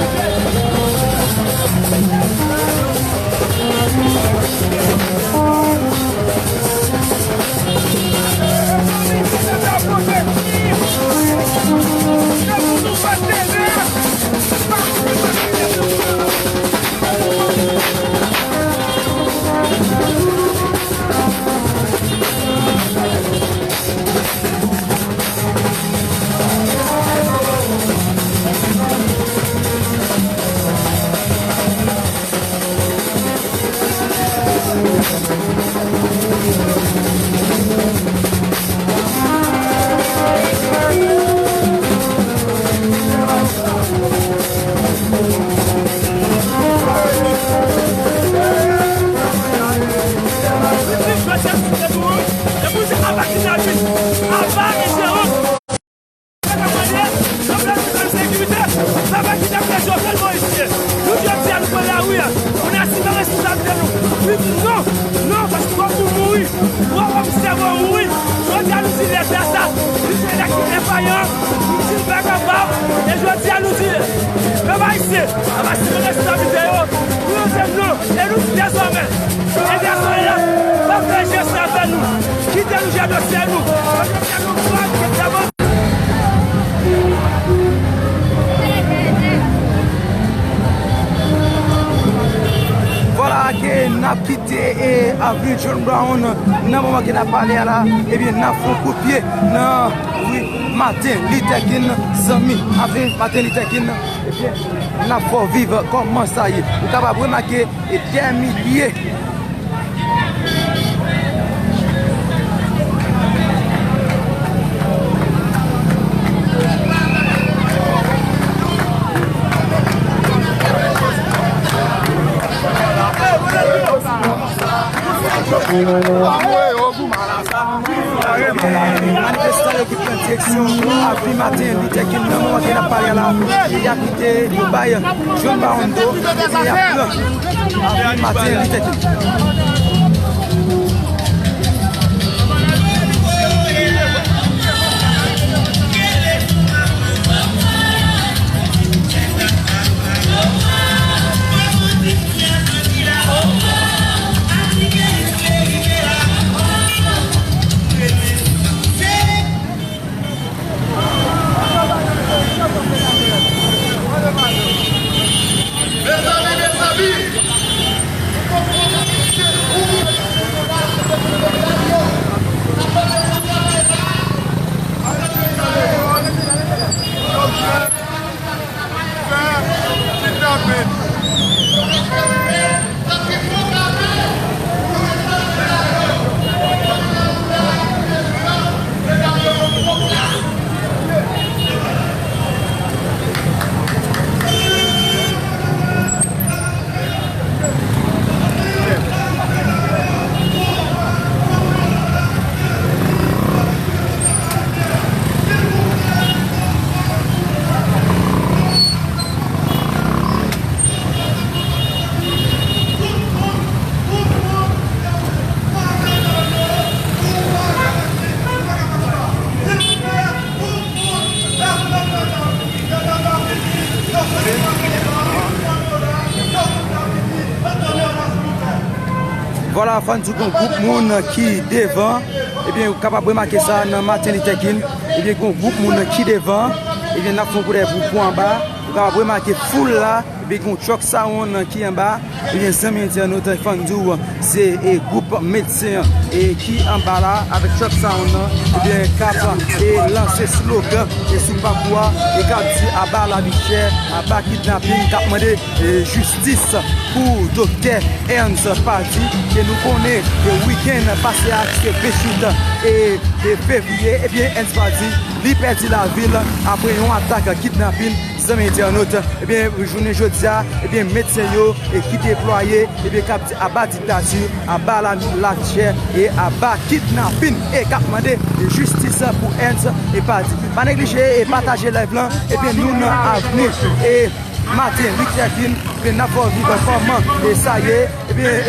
Sa pa ki t ap fè Jovenel Moïse ye. Nou jodi a nou pran lari a pou n asime responsablite nou. Nou di non, non, paske twòp moun mouri, twòp òm sèvo mouri. Jodi a nou di leta sa, li se leta ki defayan, nou di l pa kapab. E jodi a nou di, pèp ayisyen, ap asime responsablite yo, pou yo di non. E nou di dezòmè, e dezòmè la, pa fè je sa avè nou. Kite nou jere dosye nou. Paske nou pa gen Avenue John Brown, nan moman ke n ap pale a la, ebyen, n ap fè yon kout pye nan ri Martin Luther King, zanmi. Avenue Martin Luther King, ebyen, n ap fè w viv kòman sa ye. Ou kapab remake e dè milye. Manifestan yo ki pran direksyon Avenue Martin Luther King nan moman ke n ap pale a la, y ap kite yo bay John Brown do, y ap pran Avenue Martin Luther King. Vwala, fò n di w gen yon gwoup moun ki devan. Ebyen, ou kapab remake sa nan Martin Luther King. Ebyen, gen yon gwoup moun ki devan. Ebyen, n ap fè yon koudèy pou, pou anba. Ou kapab remake foul la. Ebyen, gen yon truck sound ki anba. Ebyen, zanmi entènot, fò n di w, se, e, gwoup medsen, e, ki anba la avèk truck sound nan, ebyen, k ap, e, lanse slogan, e, sou pakou a, e k ap di aba lavi chè, aba kidnapin, k ap mande, e, jistis pou Doktè Ernst Pardy, ke nou konnen, e, wikenn pase a, ki se ventuit, e, e, fevriye, ebyen, Ernst Pardy, li pèdi lavi l apre yon atak kidnapin. Zanmi entènot, ebyen, jounen jodi a, ebyen, medsen yo, e, ki deplwaye, ebyen, k ap di aba diktati, aba la, lavi chè, e aba kidnapin, e k ap mande jistis pou Ernst Pardy. Pa neglije e pataje live lan, ebyen, nou nan avni, e, Martin Luther King, ebyen, n ap fè w viv kòman, e, sa ye. Ebyen, e,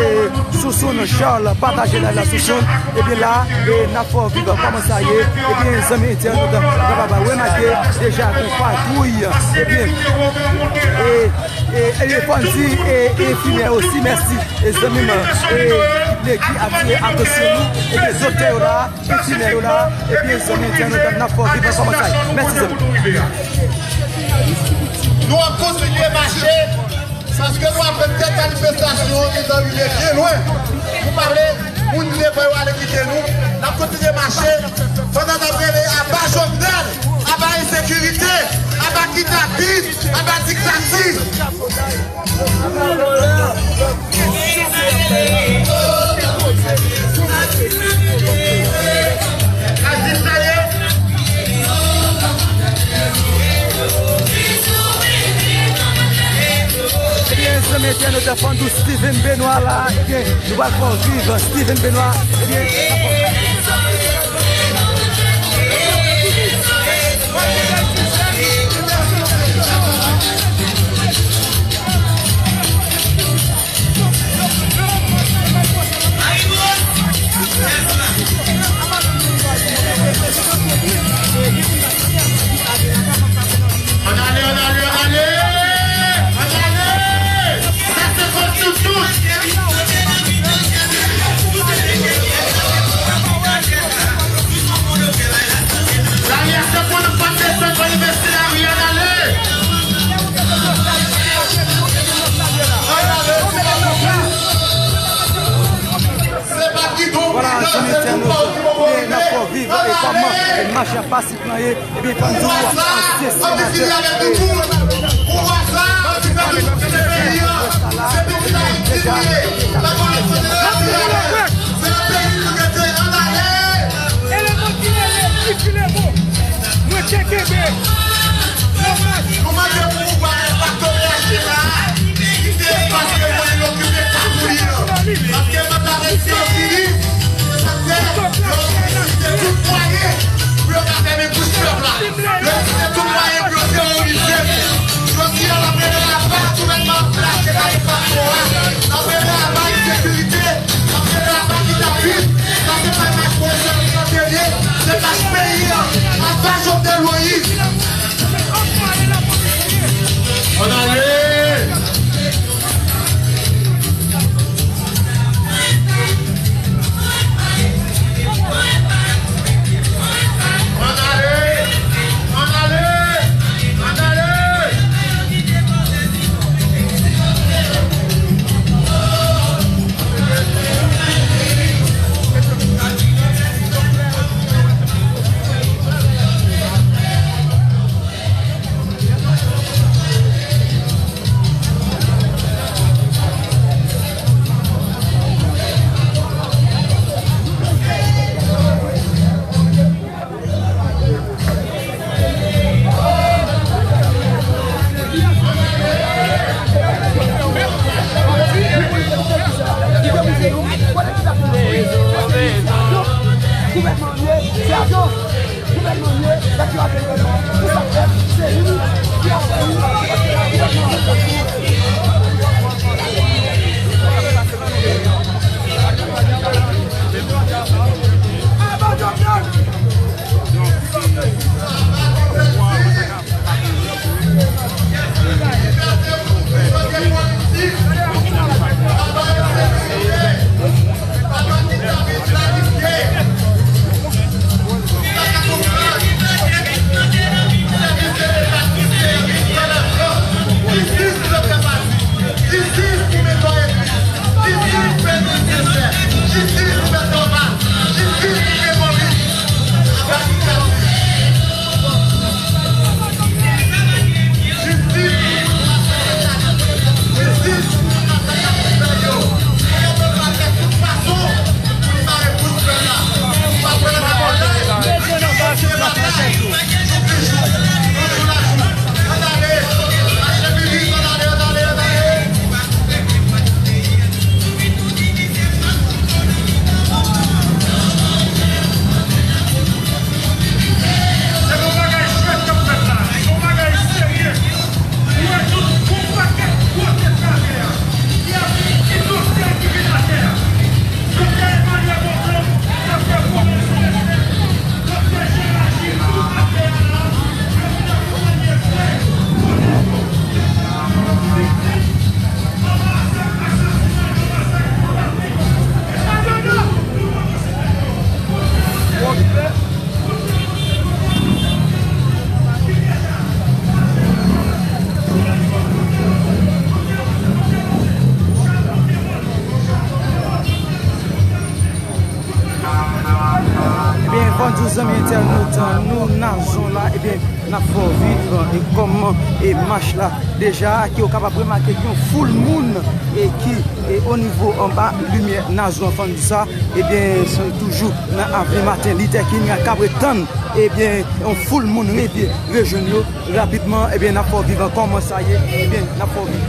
Sousoun Charles, pataje live la, Sousoun. Ebyen, la, e, n ap fè w viv kòman sa ye. Ebyen, zanmi entènot, nou kapab remake deja gon patwouy. Ebyen, e, e, e, fò n di, e, enfimyè osi, mèsi. E, zanmi m, e, ki atire atansyon nou. Ebyen, doktè yo la, enfimyè yo la. Ebyen, zanmi entènot, n ap fè w viv kòman sa ye. Mèsi, zanmi. Nou ap kontinye mache. Paske nou ap fè tèt manifestasyon an, nou anrive byen lwen. Nou pale, moun ki devan yo ale kite nou. N ap kontinye mache pandan n ap rele aba Jovenel, aba ensekirite, aba kidnapin, aba diktati. Ebyen, zanmi entènot, fò n di w Steven Benoît la, ebyen, nou pral fè w viv Steven Benoît, ebyen, Ann ale, ann ale, ann ale! Ann ale! Sa se kont nou tout! Vwala, zanmi entènot, ebyen, n ap fè w viv e kòman e mach la pasif lan ye. Ebyen, fò n di w, ansyen senatè, e, Mwen te kenbe. Nou mande pou pouvwa a pa tonbe achte la. Kite espas ke mwen okipe pa pou li an. Paske manda mesye yo fini. Se sa k fè yo itilize tout mwayen pou yo ka fèmen bouch pèp la. Yo itilize tout mwayen pou yo teworize nou. Jodi a, n ap leve laba gouvènman an pou l achte kay e patwon an. N ap leve laba ensekirite. N ap leve laba kidnapin. Sa se pa mach Moyiz Jean Pierre, se mach peyi an. Apa Jovenel Moïse. Ann ale! Ann ale! Ann ale! Ann ale! Gouvènman an ye, se ajan gouvènman an ye, nèg yo ap fè gouvènman an. Pou sa fèt, se li ki ap fè li, paske gouvènman an. Jistis pou Petro Epi! Jistis pou Petro Epi! Jistis pou Petro Epi! Jistis pou Petro Epi! Jistis pou Petro Epi! Jistis pou Petro Epi! Jistis pou Petro Epi! Jistis pou Petro Epi! Se yon bagay jwèt k ap fèt la. Se yon bagay serye. Ou wè tout yon pakèt gwo tèt atè a ki ap, ki doktè ki vin atè a. Doktè Emmanuel Boncamp, doktè Faubert Célestin, doktè Jean Rachid, tout atè a la, yo vin ap sonnen frè, kote yo, yo pa viktim nan masak, asasinay, nan masak Pòtapli. E pa dodo! Ebyen, fò n di w, zanmi entènot, nou Nazon la, ebyen, n ap fè w viv, e kòman, e mach la deja, ke w kapab remake gen yon foul moun, e ki, e o nivo anba limyè Nazon an, fò n di sa, ebyen, se toujou nan avni Maten Lithè King, k ap ret tann, ebyen, yon foul moun rive rejwenn yo rapidman, ebyen, n ap fè w viv an kòman sa ye, ebyen, n ap fè w viv.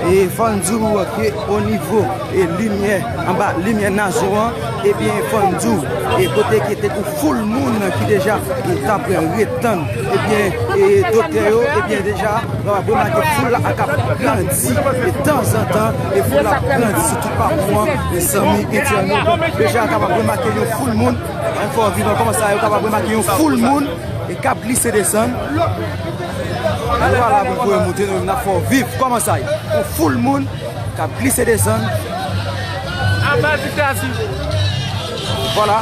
E fò n di w ke o nivo e limyè, anba limyè Nazon an, ebyen, fò n di w, e kote ki te gon foul moun ki deja t ap ret tann, ebyen, e doktè yo, ebyen, deja, w ap remake foul la k ap grandi, e tanzantan, e foul la ap grandi sou tout pakou an, e zanmi entènot, deja kapab remake yon foul moun, an fò vivan kòman sa, yo kapab remake yon foul moun, e k ap glise desann. Nou pa la pou n voye moute, nou menm n ap fè w viv kòman sa ye. Yon foul moun k ap glise desann. Aba diktati. Vwala.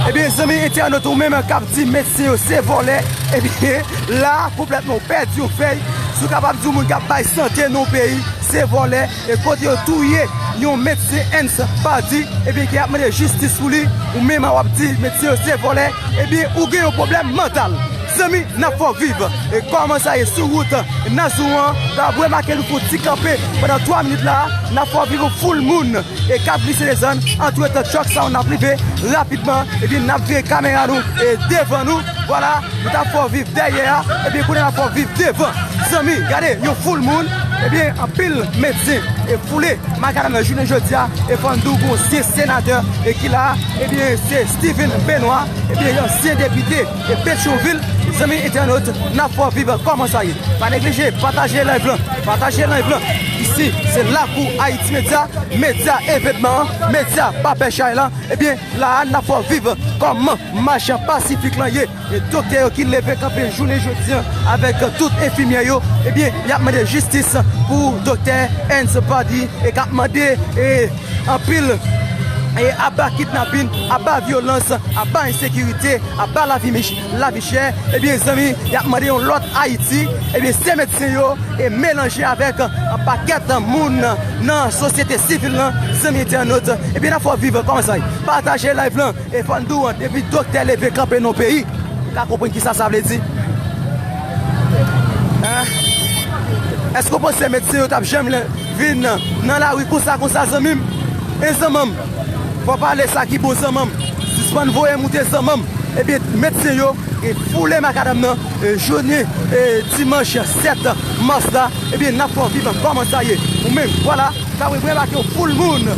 Ebyen, zanmi entènot, ou menm k ap di medsen yo se vòlè, ebyen, la, konplètman, ou pèdi yon fèy. Si w kapab di yon moun k ap bay sante nan yon peyi, se vòlè, e kote yo touye yon medsen Hans Pardy, ebyen, ki ap mande jistis pou li, ou menm w ap di medsen yo se vòlè, ebyen, ou gen yon pwoblèm mantal. Zanmi, n ap fè w viv. E kòman sa ye sou wout Nazon an, w ap remake nou fè yon ti kanpe pandan twa minit la, n ap fè w viv yon foul moun e k ap glise desann. Antretan, tchòk sa yo n ap rive rapidman, ebyen, n ap vire kamera nou e devan nou. Vwala, nou t ap fè w viv dèyè a, ebyen, kounye a n ap fè w viv devan. Zanmi, gade, yon foul moun, ebyen, anpil medsen e foule makadam nan jounen jodi a, e fò n di w gon ansyen senatè e ki la, ebyen, se Steven Benoît, ebyen, ansyen depite e Petyonvil. Zanmi entènot, n ap fè w viv kòman sa ye. Pa neglije pataje live lan, pataje live lan. Isi, se Lakou Haiti Media, medya evenman an, medya pa pè chay lan. Ebyen, la a, n ap fè w viv kòman mach pasifik lan ye. E doktè yo ki leve kanpe jounen jodi an avèk tout enfimyè yo, ebyen, y ap mande jistis pou doktè Hans Pardy e k ap mande, e, anpil, e, aba kidnapin, aba vyolans, aba ensekirite, aba lavi mich-, lavi chè. Ebyen, zanmi, y ap mande yon lòt Ayiti. Ebyen, se medsen yo e melanje avèk, e, pakèt moun nan sosyete sivil lan, zanmi entènot. Ebyen, n ap fè w viv kòman sa ye. Pataje live lan. E fò n di w, depi doktè leve kanpe nan yon peyi, ou ka konprann kisa sa vle di. Hein? Èske w panse medsen yo t ap janm le-, vin nan lari konsa, konsa, zanmi m? E zanmanm, fò pale sa ki bon, zanmanm. Sispann voye moute, zanmanm. Ebyen, medsen yo e foule makadam nan, e, jounen, e, dimanch sèt mas la. Ebyen, n ap fè w viv kòman sa ye. Ou menm, vwala. Sa vle remake yon foul moun.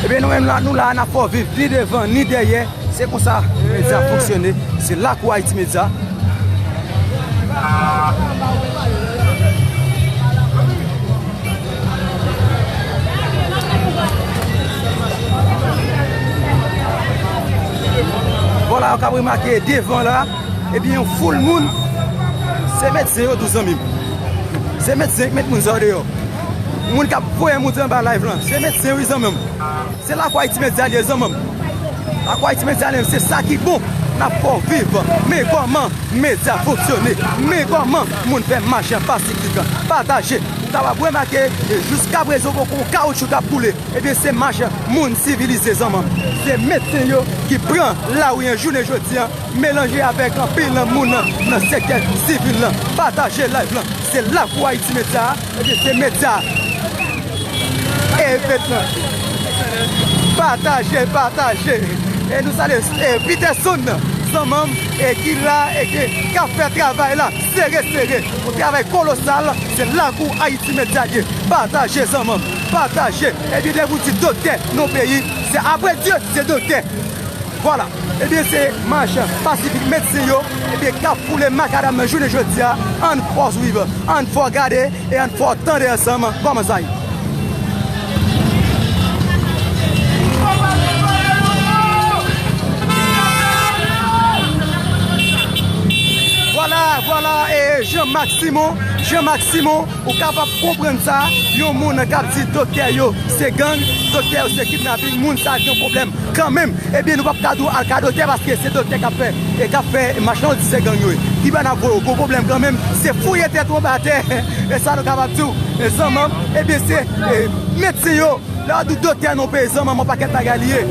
Ebyen, nou menm la, nou la, n ap fè w viv ni devan, ni dèyè. Se konsa medya fonksyone. Se Lakou Ayiti Medya. Vwala, w ka remake devan la, ebyen, yon foul moun, se medsen yo tou, zanmi m. Se medsen ki met moun sa yo deyò. Moun k ap voye moun anba live lan, se medsen, wi, zanmi m. Se Lakou Ayiti Medya li ye, zanmi m. Lakou Ayiti Medya li ye, se sa ki bon. N ap fè w viv. Men kòman medya fonksyone. Men kòman moun fè mach pasifik. Pataje. Ou kapab remake, e jiskaprezan poko kawotchou k ap boule. Ebyen, se mach moun sivilize, zanmi m. Se medsen yo ki pran lari an jounen jodi an, melanje avèk anpil moun nan sektè sivil lan. Pataje live lan. Se Lakou Ayiti Medya, ebyen, se medya evenman. Pataje, pataje. E nou salye, e, Peterson, zanmanm, e ki la, e ki, k ap fè travay la, sere, sere. Yon travay kolosal, se Lakou Ayiti Medya ye. Pataje, zanmanm, pataje. Ebyen, lè ou di doktè nan peyi, se apre Dye, se doktè. Vwala. Ebyen, se mach pasifik medsen yo, ebyen, k ap foule makadam nan jounen jodi a. Ann fè w swiv, ann fè w gade, e ann fè w tande ansanm kòman sa ye. Vwala, Vwala, e Jean Marc Simon, Jean Marc Simon, ou kapab konprann sa, yon moun k ap di doktè yo se gang, doktè yo se kidnaping, moun sa gen pwoblèm kanmenm. Ebyen, nou p ap ka di w al ka doktè paske se doktè k ap fè, e k ap fè mach lan, ou di se gang yo ye. Kiba n ap voye w, gon pwoblèm kanmenm, se fouye tèt ou anba tè, e sa nou kapab di w, e zanmi m, ebyen, se, e, medsen yo. Lè w di w doktè nan yon peyi, zanmi m, yon pakèt bagay li ye.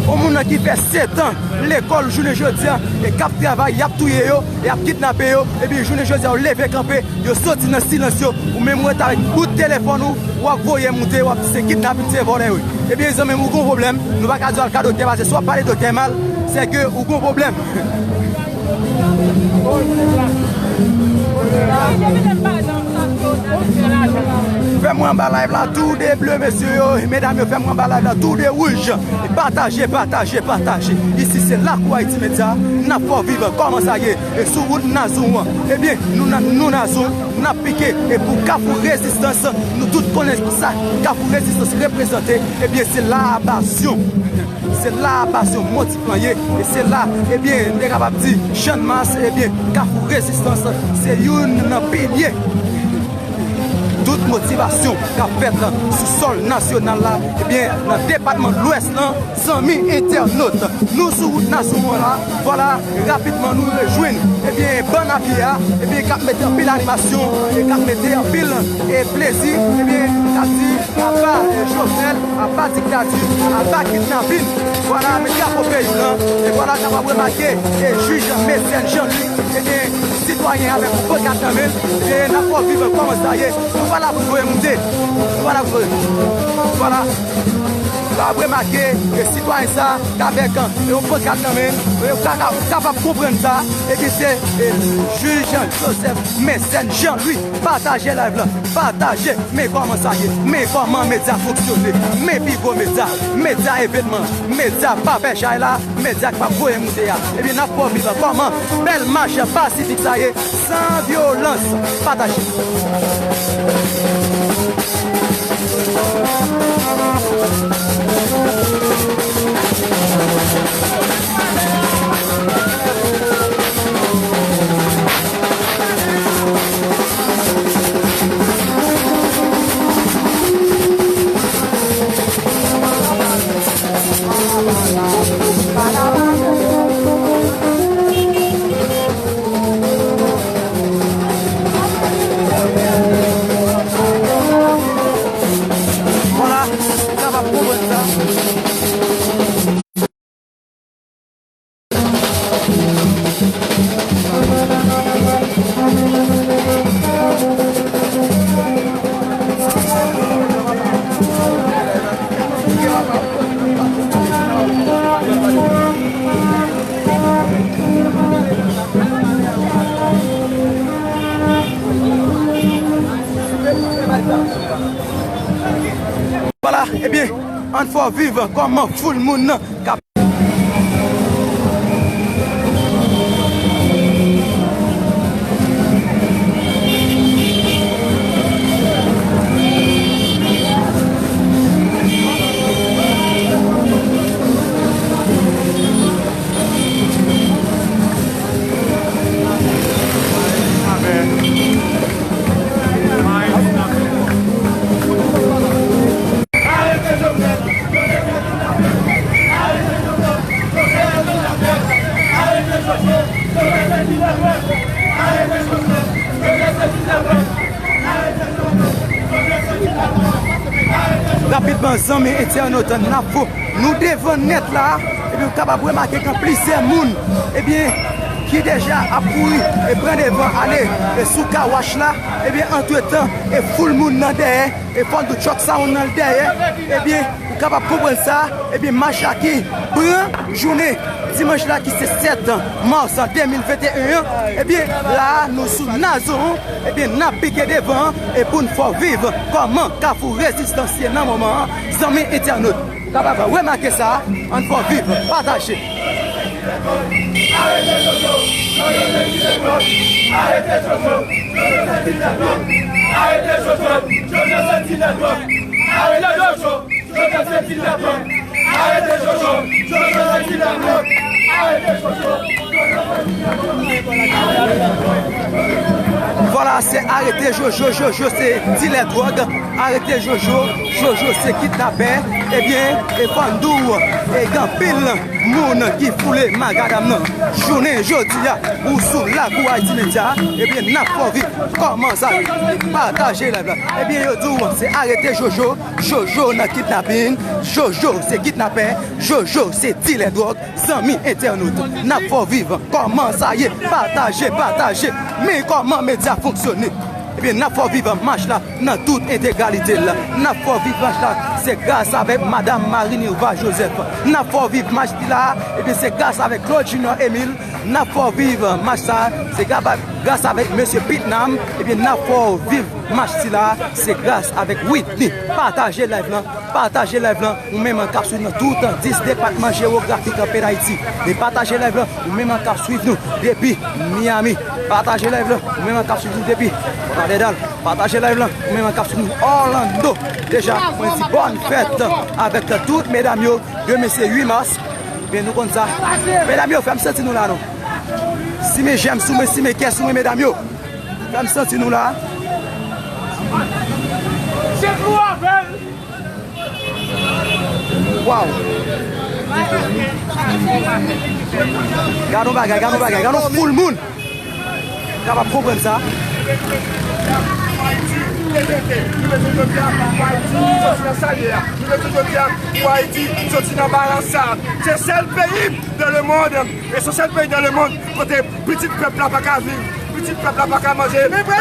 Yon moun nan ki fè sèt an lekòl jounen jodi a, e k ap travay, y ap touye yo, y ap kidnape yo, epi jounen jodi a, yo leve kanpe, yo soti nan silans yo, ou menm ou rete avèk bout telefòn ou, w ap voye moute, w ap di se kidnaping, se vòlè yo ye. Ebyen, zanmi m, ou gon pwoblèm, nou pa ka di w al ka doktè, paske si w ap pale doktè mal, se ke ou gon pwoblèm. Fè mwen anba live la, tou de ble, mesye yo, medam yo, fè mwen anba live la, tou de wouj. Pataje, pataje, pataje. Isi se Lakou Ayiti Medya, n ap fè w viv kòman sa ye. E sou wout Nazon an, ebyen, nou nan, nou Nazon, n ap pike. E pou Kafou Rezistans, nou tout konnen sa Kafou Rezistans reprezante, ebyen, se Labasyon. Se Labasyon, Mòn Ti Pran ye, e se la, ebyen, m te kapab di, Channmas, ebyen, Kafou Rezistans, se youn nan pilye tout motivasyon k ap fèt sou sòl nasyonal la, ebyen, nan depatman Lwès lan, zanmi entènot. Nou sou wout Nazon an la, vwala, rapidman nou rejwenn, ebyen, bann a pye a, ebyen, k ap mete anpil animasyon, e k ap mete anpil, e plezi, ebyen, k ap di, aba, e, Jovenel, aba diktati, aba kidnaping. Vwala, men drapo peyi w lan. E vwala, kapab remake, e jij Mecène Jean Louis, ebyen, sitwayen avèk yon pankat nan men l, ebyen, n ap fè w viv kòman sa ye. Nou pa la pou voye moute. Nou pa la pou voye. Vwala. Kapab remake, e sitwayen sa, k avèk, e, yon pankat nan men l, e, ou ka, ou kapab konprann sa, ebyen, se, e, jij Joseph Mecène Jean Louis. Pataje live lan, pataje. Men kòman sa ye, men kòman medya fonksyone, men pi gwo medya, medya evènman, medya pa pè chay la, medya k pa voye moute a. Ebyen, n ap fè w viv kòman bèl mach pasifik sa ye, san vyolans. Pataje. Vwala, ou kapab konprann sa. Vwala, ebyen, ann fè w viv kòman foul moun nan k ap Rapidman, zanmi entènot, n ap Nou devan nèt la, ebyen, ou kapab remake gen plizyè moun, ebyen, ki deja ap kouri e pran devan ale, e sou kawach la, ebyen, antretan, e foul moun nan dèyè, e fò n di w Truck Sound nan dèyè, ebyen, ou kapab konprann sa, ebyen, mach la ki pran jounen dimanch la ki se sèt mas de mil venteyen an, ebyen, la a, nou sou Nazon, ebyen, n ap pike devan, e pou n fè w viv kòman Kafou Rezistans ye nan moman an, zanmi entènot. Kapab remake sa, ann fè w viv, pataje. Arete Jojo, Jojo se ti nèg lòt. Arete Jojo, Jojo se ti nèg lòt. Arete Jojo, Jojo se ti nèg lòt. Arete Jojo, Jojo se ti nèg lòt. Arete Jojo, Jojo se ti nèg lòt. Vwala, se arete Jojo, Jojo se dilè dwòg. Arete Jojo, Jojo se kidnapè. Ebyen, e fò n di w, e gen anpil moun ki foule magadam nan. Jounen jodi a, ou sou lakou Haiti Media, ebyen, n ap fè w viv kòman sa ye. Pataje live la. Ebyen, yo di w se arete Jojo, Jojo nan kidnapin, Jojo se kidnapè, Jojo se dilè dwòg. Zanmi entènot, n ap fè w viv kòman sa ye. Pataje, pataje. Men kòman medya fonksyone. Ebyen, n ap fè w viv mach la nan tout entegralite l. N ap fè w viv mach la, se gras avèk Madanm Marie Nirva Joseph. N ap fè w viv mach sila, ebyen, se gras avèk Claude Junior Emile. N ap fè w viv mach sa, se gras, gras avèk Mesye Pitnam. Ebyen, n ap fè w viv mach sila, se gras avèk Whitney. Pataje live lan, pataje live lan. Ou menm k ap swiv nou tout dis depatman jewografik peyi Dayiti. E pataje live lan, ou menm k ap swiv nou depi Miami. Pataje live lan, ou menm k ap swiv nou depi Fort Lauderdale. Pataje live lan, ou menm k ap swiv nou Orlando. Deja, mwen di bòn fèt avèk tout medam yo. Demen se uit mas. Ebyen, nou konn sa. Medam yo, fè m santi nou la, non. Simen jèm sou mwen, simen kè sou mwen, medam yo. Fè m santi nou la. Waw! Gad yon bagay, gad yon bagay, gad yon foul moun! Kapab konprann sa. Ayiti, T T T, nou bezwen jodi a pou Ayiti soti nan sa l ye a. Nou bezwen jodi a pou Ayiti soti nan baras sa. Se sèl peyi dans le monde, e se sèl peyi dans le monde kote pitit pèp la pa ka viv, pitit pèp la pa ka manje. Ebyen, pèp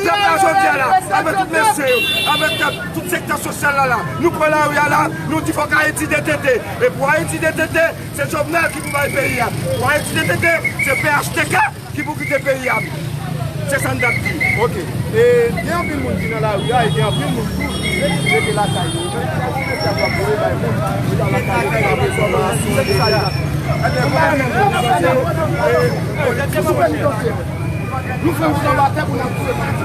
la jodi a la, avèk tout mesye yo, avèk tout sektè sosyal la la, nou pran lari a la, nou di fòk Ayiti T T T. E pou Ayiti T T T, se Jovenel ki pou bay peyi a. Pou Ayiti T T T, se P H T K ki pou kite peyi a. Se sa n t ap di. Ok. E gen anpil moun ki nan lari a, e gen anpil moun tou ki rete lakay yo. Menm si se yon mesaj ki ap voye bay moun, yo ta lakay yo, yo ta bezwen nan aksyon deja. Ebyen, kòman menm nou santi nou, e, nou fè yon flanbo atè pou n ap di se pati.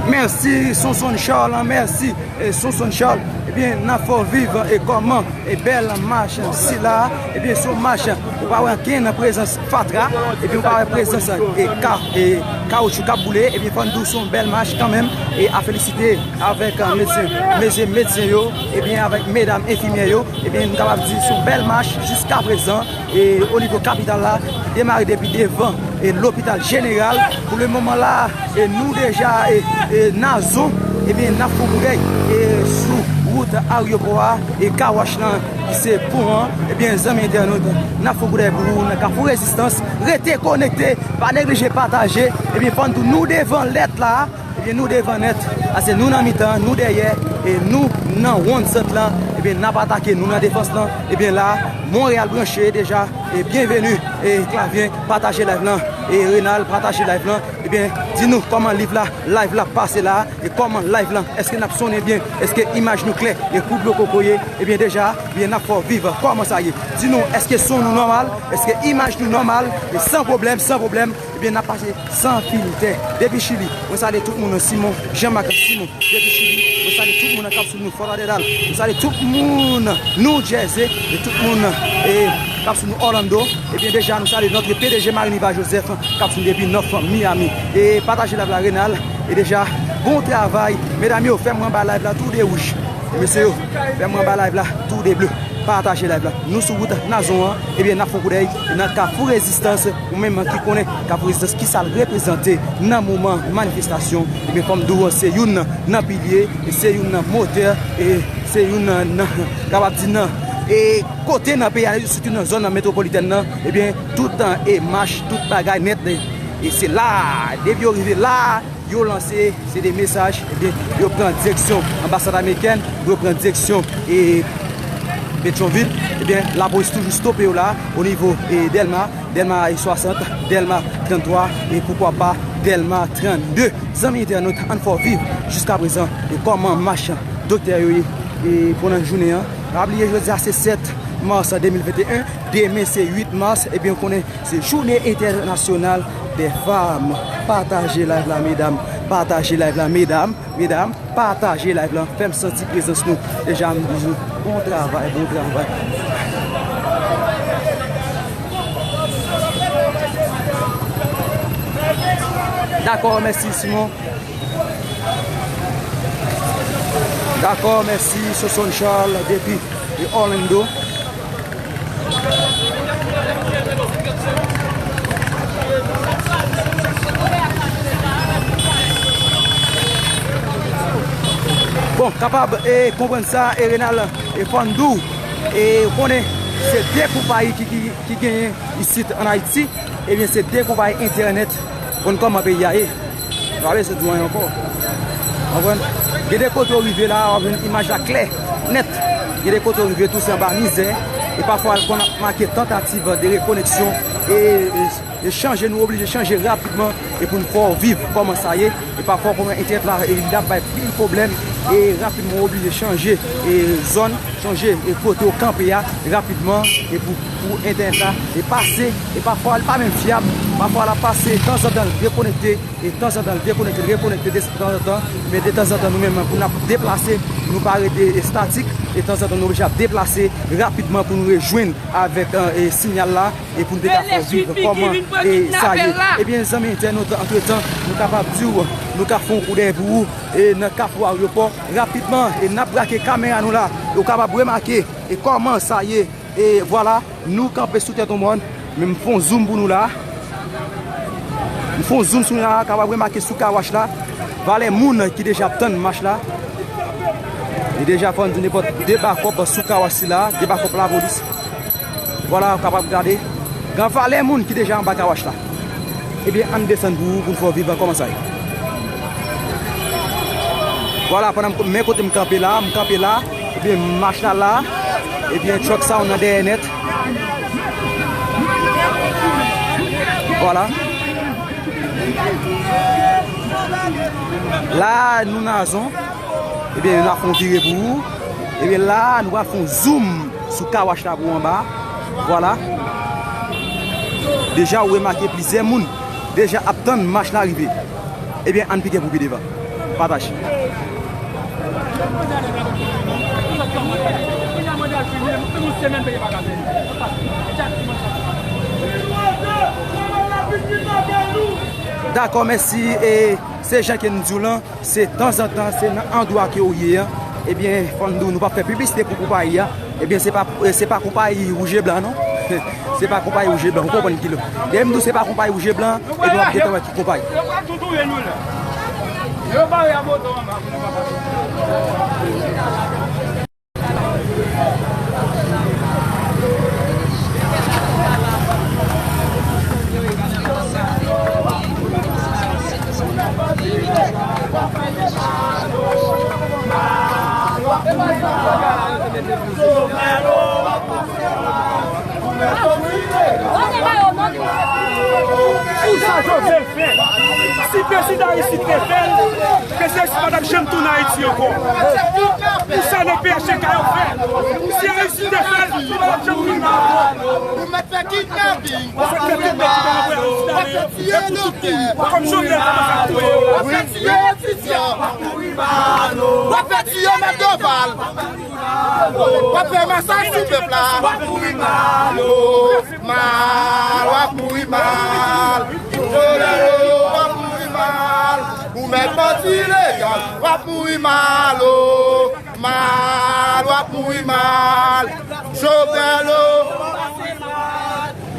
Mèsi, Sonson Charles, mèsi, e, Sonson Charles. Ebyen, n ap fè w viv, e, kòman, e, bèl mach sila. Ebyen, se yon mach, ou pa wè ankenn prezans fatra, ebyen, ou pa wè prezans, e, ka, e, kawoutchou k ap boule. Ebyen, fò n di w se yon bèl mach kanmenm, e, a felisite avèk, e, medsen, medsen, medsen yo, ebyen, avèk medam enfimyè yo. Ebyen, nou kapab di se yon bèl mach jiskaprezan. E o nivo kapital la, ki demare depi devan, e lopital jeneral. Pou le moman la, e nou deja, e, e Nazon, ebyen, n ap fè koudèy, e sou wout aryopò a, e kawòch lan, ki se pon an, ebyen, zanmi entènot, n ap fè koudèy pou ou nan Kafou Rezistans. Rete konekte, pa neglije pataje, ebyen, fò n di w nou devan lèt la. Ebyen, nou devan nèt, ase nou nan mitan, nou dèyè, e nou nan wonn sant lan. Ebyen, n ap atake, nou nan defans lan. Ebyen, la, Monreyal branche deja, e byenveni, e Klavyen, pataje live lan, e Renal, pataje live lan. Ebyen, di nou kòman live la, live la pase la, e kòman live lan, èske n ap sonnen byen, èske imaj nou klè, e kou dlo kokoye, ebyen, deja, ebyen, n ap fè w viv, kòman sa ye? Di nou, èske son nou nòmal, èske imaj nou nòmal, e san pwoblèm, san pwoblèm, ebyen, n ap pase san filtè. Depi Chili, mwen salye tout moun nan Simon, Jean Marc Simon. Depi Chili, mwen salye tout moun k ap swiv nou Fort Lauderdale. Mwen salye tout moun New Jersey, e tout moun, e, k ap swiv nou Orlando. Ebyen, deja, nou salye notre P D G Marie Niva Joseph, k ap swiv nou depi North Miami. E pataje live la, Renal. E deja, bon travay. Medam yo, fè mwen bay live la tou de wouj. E mesye yo, fè mwen bay live la tou de ble. Pataje live la. Nou sou wout Nazon an, ebyen, n ap fè yon koudèy nan Kafou Rezistans, ou menm ki konnen Kafou Rezistans, kisa l reprezante nan moman manifestasyon, ebyen, fò m di w, se youn nan pilye, e se youn nan motè, e se youn nan, nan, kapab di nan, e kote nan peyi a, sitou nan zòn nan metwopolitèn nan, ebyen, tout, e mach, tout bagay nèt, e, e se la, depi yo rive la, yo lanse, se de mesaj, ebyen, yo pran direksyon anbasad amerikèn, yo pran direksyon, e, Petyonvil, ebyen, lapolis toujou stope yo la, o nivo, e, Dèlma, Dèlma, e, swasant, Dèlma tranntwa, e poukwa pa Dèlma trannde. Zanmi entènot, ann fè w viv jiskaprezan, e kòman mach doktè yo ye, e, pandan jounen an. Pa bliye, jodi a se sèt Mas de mil venteyen, demen se uit mas, ebyen, ou konnen se jounen entènasyonal dè fanm. Pataje live la, medam, pataje live la, medam, medam, pataje live la, fè m santi prezans nou. Deja, m di nou, bon travay, bon travay. Dakò, mèsi, Simon. Dakò, mèsi, Sosonn Charles, depi Orlando. Bon, kapab, e, konprann sa, e, Renal, e, Fondou, e, konnen se de konpayi ki, ki, ki genyen isit ann Ayiti, ebyen, se de konpayi entènèt, konn kòman peyi a ye. Nou pa bezwen di w anyen ankò. Konprann? Gen de kote w rive la, w ap jwenn imaj la klè, nèt. Gen de kote w rive tou, se anba mizè. E pafwa, l konn ap make tantativ de rekoneksyon. E, e, e chanje, nou oblije chanje rapidman. E pou n fè w viv kòman sa ye. E pafwa, kòman entènèt la, e, l ap bay pil pwoblèm. E rapidman, w oblije chanje, e, zòn, chanje, e, kote w kanpe a, rapidman. E pou, pou entènèt la, e pase. E pafwa, l pa menm fyab. Pafwa, l ap pase, tanzantan, l dekonekte. E tanzantan, l dekonekte, l rekonekte de tanzantan. Men de tanzantan, nou menm, pou n ap deplase, nou pa rete estatik. E tanzantan, nou oblije ap deplase rapidman pou nou rejwenn avèk, e, e, siyal la. E pou n te ka fè w viv kòman, e, sa ye. Ebyen, zanmi entènot, antretan, nou kapab di w, nou ka fè yon koudèy pou ou, e, nan Kafou Aryopò, rapidman, e n ap brake kamera nou la. E w kapab remake, e kòman sa ye. E vwala, nou kanpe sou tèt yon mòn. Men m fè yon zoom pou nou la. M fè yon zoum sou nou la, kapab remake sou kawach la. Valè moun ki deja ap tann mach la. E deja fò n di nenpòt de bakòp sou kawach sila, de bakòp lapolis. Vwala, w kapab gade. Gen valè moun ki deja anba kawach la. Ebyen, ann desann pou, pou n fè w viv kòman sa ye. Vwala, pandan m, men kote m kanpe la, m kanpe la. Ebyen, mach la la. Ebyen, truck sa, w nan dèyè nèt. Vwala. La, nou nan zòn. Ebyen, n ap fè yon vire pou ou. Ebyen, la, nou pral fè yon zoom sou kawach la pou anba. Vwala. Deja, ou remake plizyè moun deja ap tann mach la rive. Ebyen, ann piken pou pi devan. Pataje. Dakò, mèsi. E se jan ke n di w lan, se tanzantan, se nan andwa ke w ye an. Ebyen, fò n di w, nou p ap fè piblisite pou konpayi a. Ebyen, se pa, se pa konpayi wouj e blan, non. Se pa konpayi wouj e blan, ou konprann ki lè. Lè m di w se pa konpayi wouj e blan, ebyen, w ap gentan wè ki konpayi. Yo pral tou touye nou la. Yo bare a moto anba pou nou pa pase. Pou sa Jovenel fè, si prezidan Aristide te fè l, prezidan Aristide pa t ap janm tounen Ayiti ankò. Pou sa nan P H T K yo fè, si Aristide te fè l, nou pa t ap janm tounen ankò. Ou mèt fè kidnaping, w ap fè kidnaping, w ap fè tiye doktè, kòm Jovenel kòmanse ap touye yo. W ap fè tiye etidyan, w ap fè tiye mèt Doval. W ap fè masak sou pèp la. W ap mouri mal, w ap mouri mal. Jovenel, w ap mouri mal. Ou mèt bandi ilegal, w ap mouri mal, o. Mal, w ap mouri mal. Jovenel, o.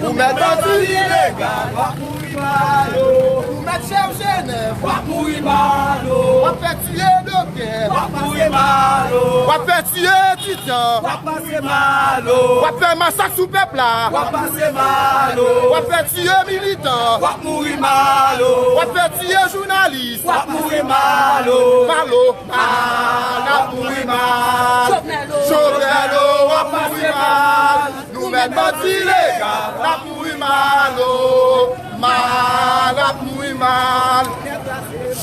Ou mèt bandi ilegal, w ap mouri mal, o. Ou mèt chèf Jenèf, w ap mouri mal, o. W ap fè tiye doktè, w ap pase mal, o. W ap fè tiye etidyan, w ap pase mal, o. W ap fè masak sou pèp la, w ap pase mal, o. W ap fè tiye militan, w ap mouri mal, o. W ap fè tiye jounalis, w ap mouri mal, o. Mal, o. Mal, n ap mouri mal. Jovenel, o, w ap mouri mal. Nou mèt bandi ilegal, n ap mouri mal, o. Mal, n ap mouri mal.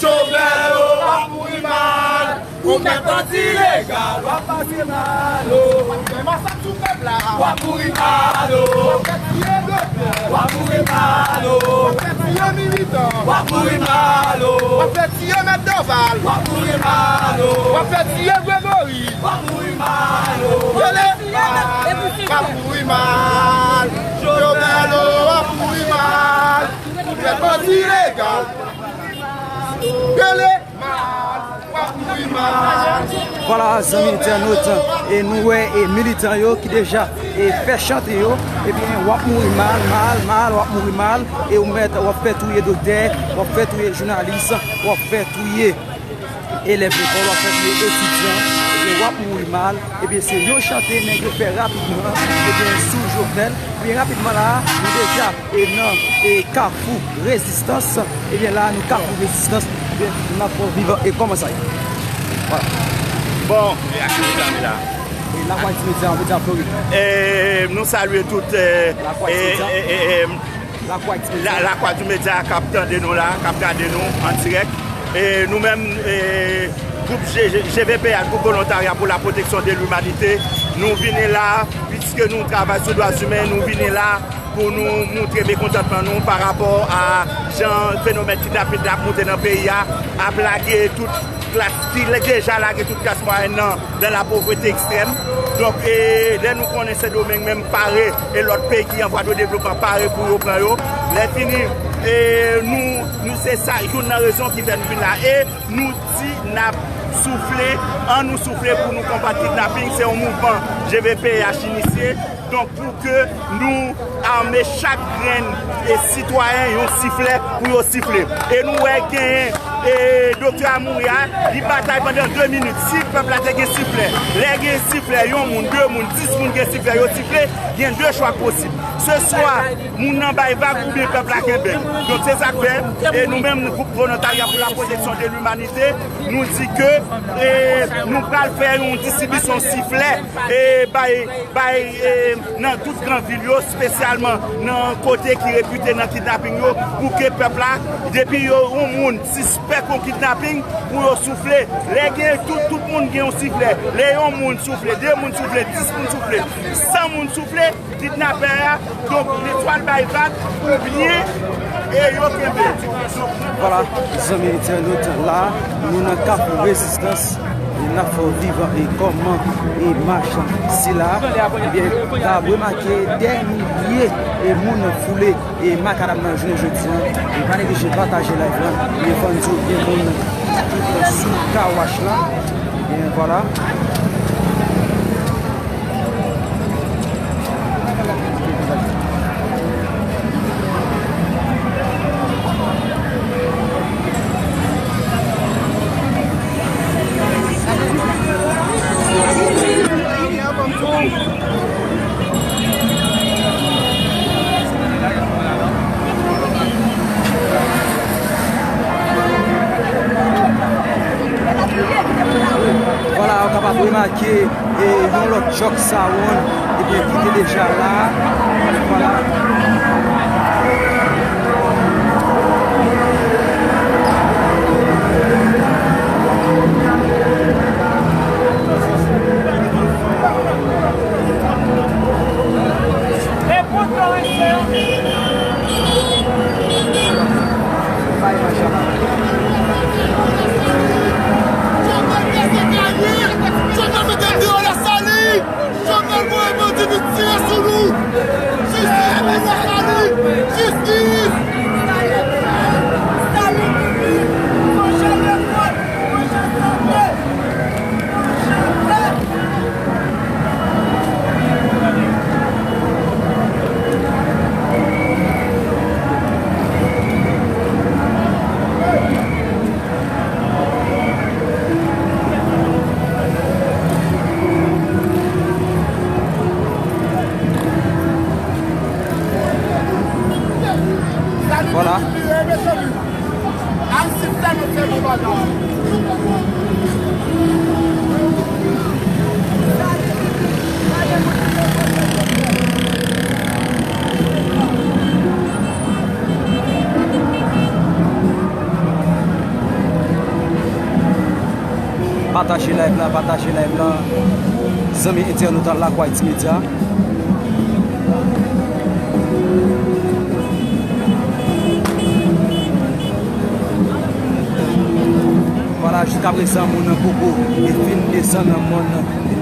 Jovenel, o, w ap mouri mal. Ou fè bandi ilegal, w ap pase mal o. W ap fè masak sou pèp la. W ap mouri mal o. W ap fè tiye doktè. W ap mouri mal o. W ap fè tiye militan. W ap mouri mal o. W ap fè tiye mèt Dòval. W ap mouri mal o. W ap fè tiye Gregory. W ap mouri mal o. Rele mal. W ap mouri mal. Jovenel o, w ap mouri mal. Ou fè bandi ilegal. Rele mal. W ap mouri mal. Vwala, zanmi entènot, e nou wè e militan yo ki deja e fè chante yo, ebyen, w ap mouri mal, mal, mal, w ap mouri mal, e ou mèt, w ap fè touye doktè, w ap fè touye jounalis, w ap fè touye elèv lekòl, w ap fè touye etidyan, ebyen, w ap mouri mal. Ebyen, se yon chante nèg yo fè rapidman, ebyen, sou Jovenel. Ebyen, rapidman la, nou deja e nan e Kafou Rezistans. Ebyen, la, nou Kafou Rezistans. Ebyen, n ap fè w viv e kòman sa ye. Vwala. Bon, e a ki reklame la? E Lakwati Medya, Medya Florid. E nou salye tout, e, Lakwati e, Medya. E, e, e, Lakwati Medya. La, Lakwati Medya k ap tande nou la, k ap gade nou an dirèk. E nou menm, e, gwoup G-, G-, G V P H, Gwoup Volontarya pou la Pwoteksyon de Limanite, nou vini la, piske nou travay sou dwa imen, nou vini la pou nou montre mekontantman nou pa rapò a jan fenomèn kidnaping la ap monte nan peyi a, ap lage tout klas ki deja lage tout klas mwayèn nan dan la povrete ekstrèm. Donk, e, lè nou konnen Sendomeng menm pare, e lòt peyi ki an vwa de devlopman pare pou yo pran yo, lè fini, e, nou, nou se sa, youn nan rezon ki fè nou vin la. E nou di n ap soufle, ann nou soufle pou nou konbat kidnaping, se yon mouvman G V P H inisye. Donk, pou ke nou ame chak grenn e sitwayen yon siflè pou yo sifle. E nou wè genyen e doktè a mouri a, li batay pandan de minit. Si pèp la te gen siflè, lè gen siflè, yon moun, de moun, dis moun gen siflè, yo sifle, gen de chwa k posib. Se swa moun nan bay vag oubyen pèp la kenbe l. Donk, se sa k fè, e nou menm, Gwoup Volontarya pou la Pwoteksyon de Limanite, nou di ke, e, nou pral fè yon distribisyon siflè, e, bay bay, e, nan tout gran vil yo, espesyalman nan kote ki repite nan kidnaping yo, pou ke pèp la, depi yo yon moun sispèk yon kidnaping, pou yo soufle. Lè gen tout, tout moun gen yon siflè. Lè yon moun soufle, de moun soufle, dis moun soufle, san moun soufle, kidnapè a, donk, li swa l bay vag, oubyen, e yo kenbe l. Donk, vwala, zanmi entènot, la, nou nan Kafou Rezistans. E n ap fè w viv e kòman e mach sila. Ebyen, n ap remake dè milye e moun foule e makadam nan jounen jodi a. E pa neglije pataje live la. E fò n di w gen moun ki sou kawach la. Ebyen, vwala. Vwala, ou kapab remake e yon lòt Chuck Sawon, ebyen, ki te deja la. Vwala. Jovenel mete deyò Lasalin! Jovenel voye bandi vin tire sou nou! Jistis pou Lasalin! Pataje live la, pataje live la. Zanmi entènot a Lakway Ti Medya. Vwala, jiskaprezan, moun nan poko e fin desann nan mòn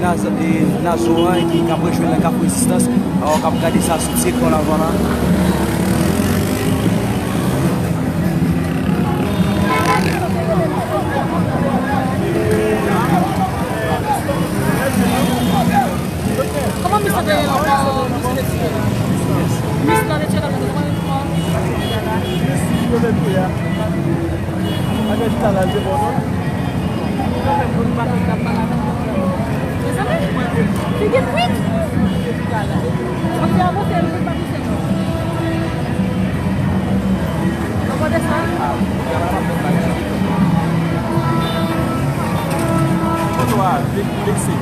Naz-, e Nazo a ki, k ap rejwenn nan Kafou Rezistans. Alò, k ap gade sa sou ti ekran la, vwala. Kòman mis la te ye la, Miss Letty? Miss la te tcheke la, kòman? Miss yo te touye a. Bagay chita la, se bon, non? Mezanmi, figi frit. Mwen te avanse, mwen pa pouse. Mwen konn sa. Foto a, vik-, vikse.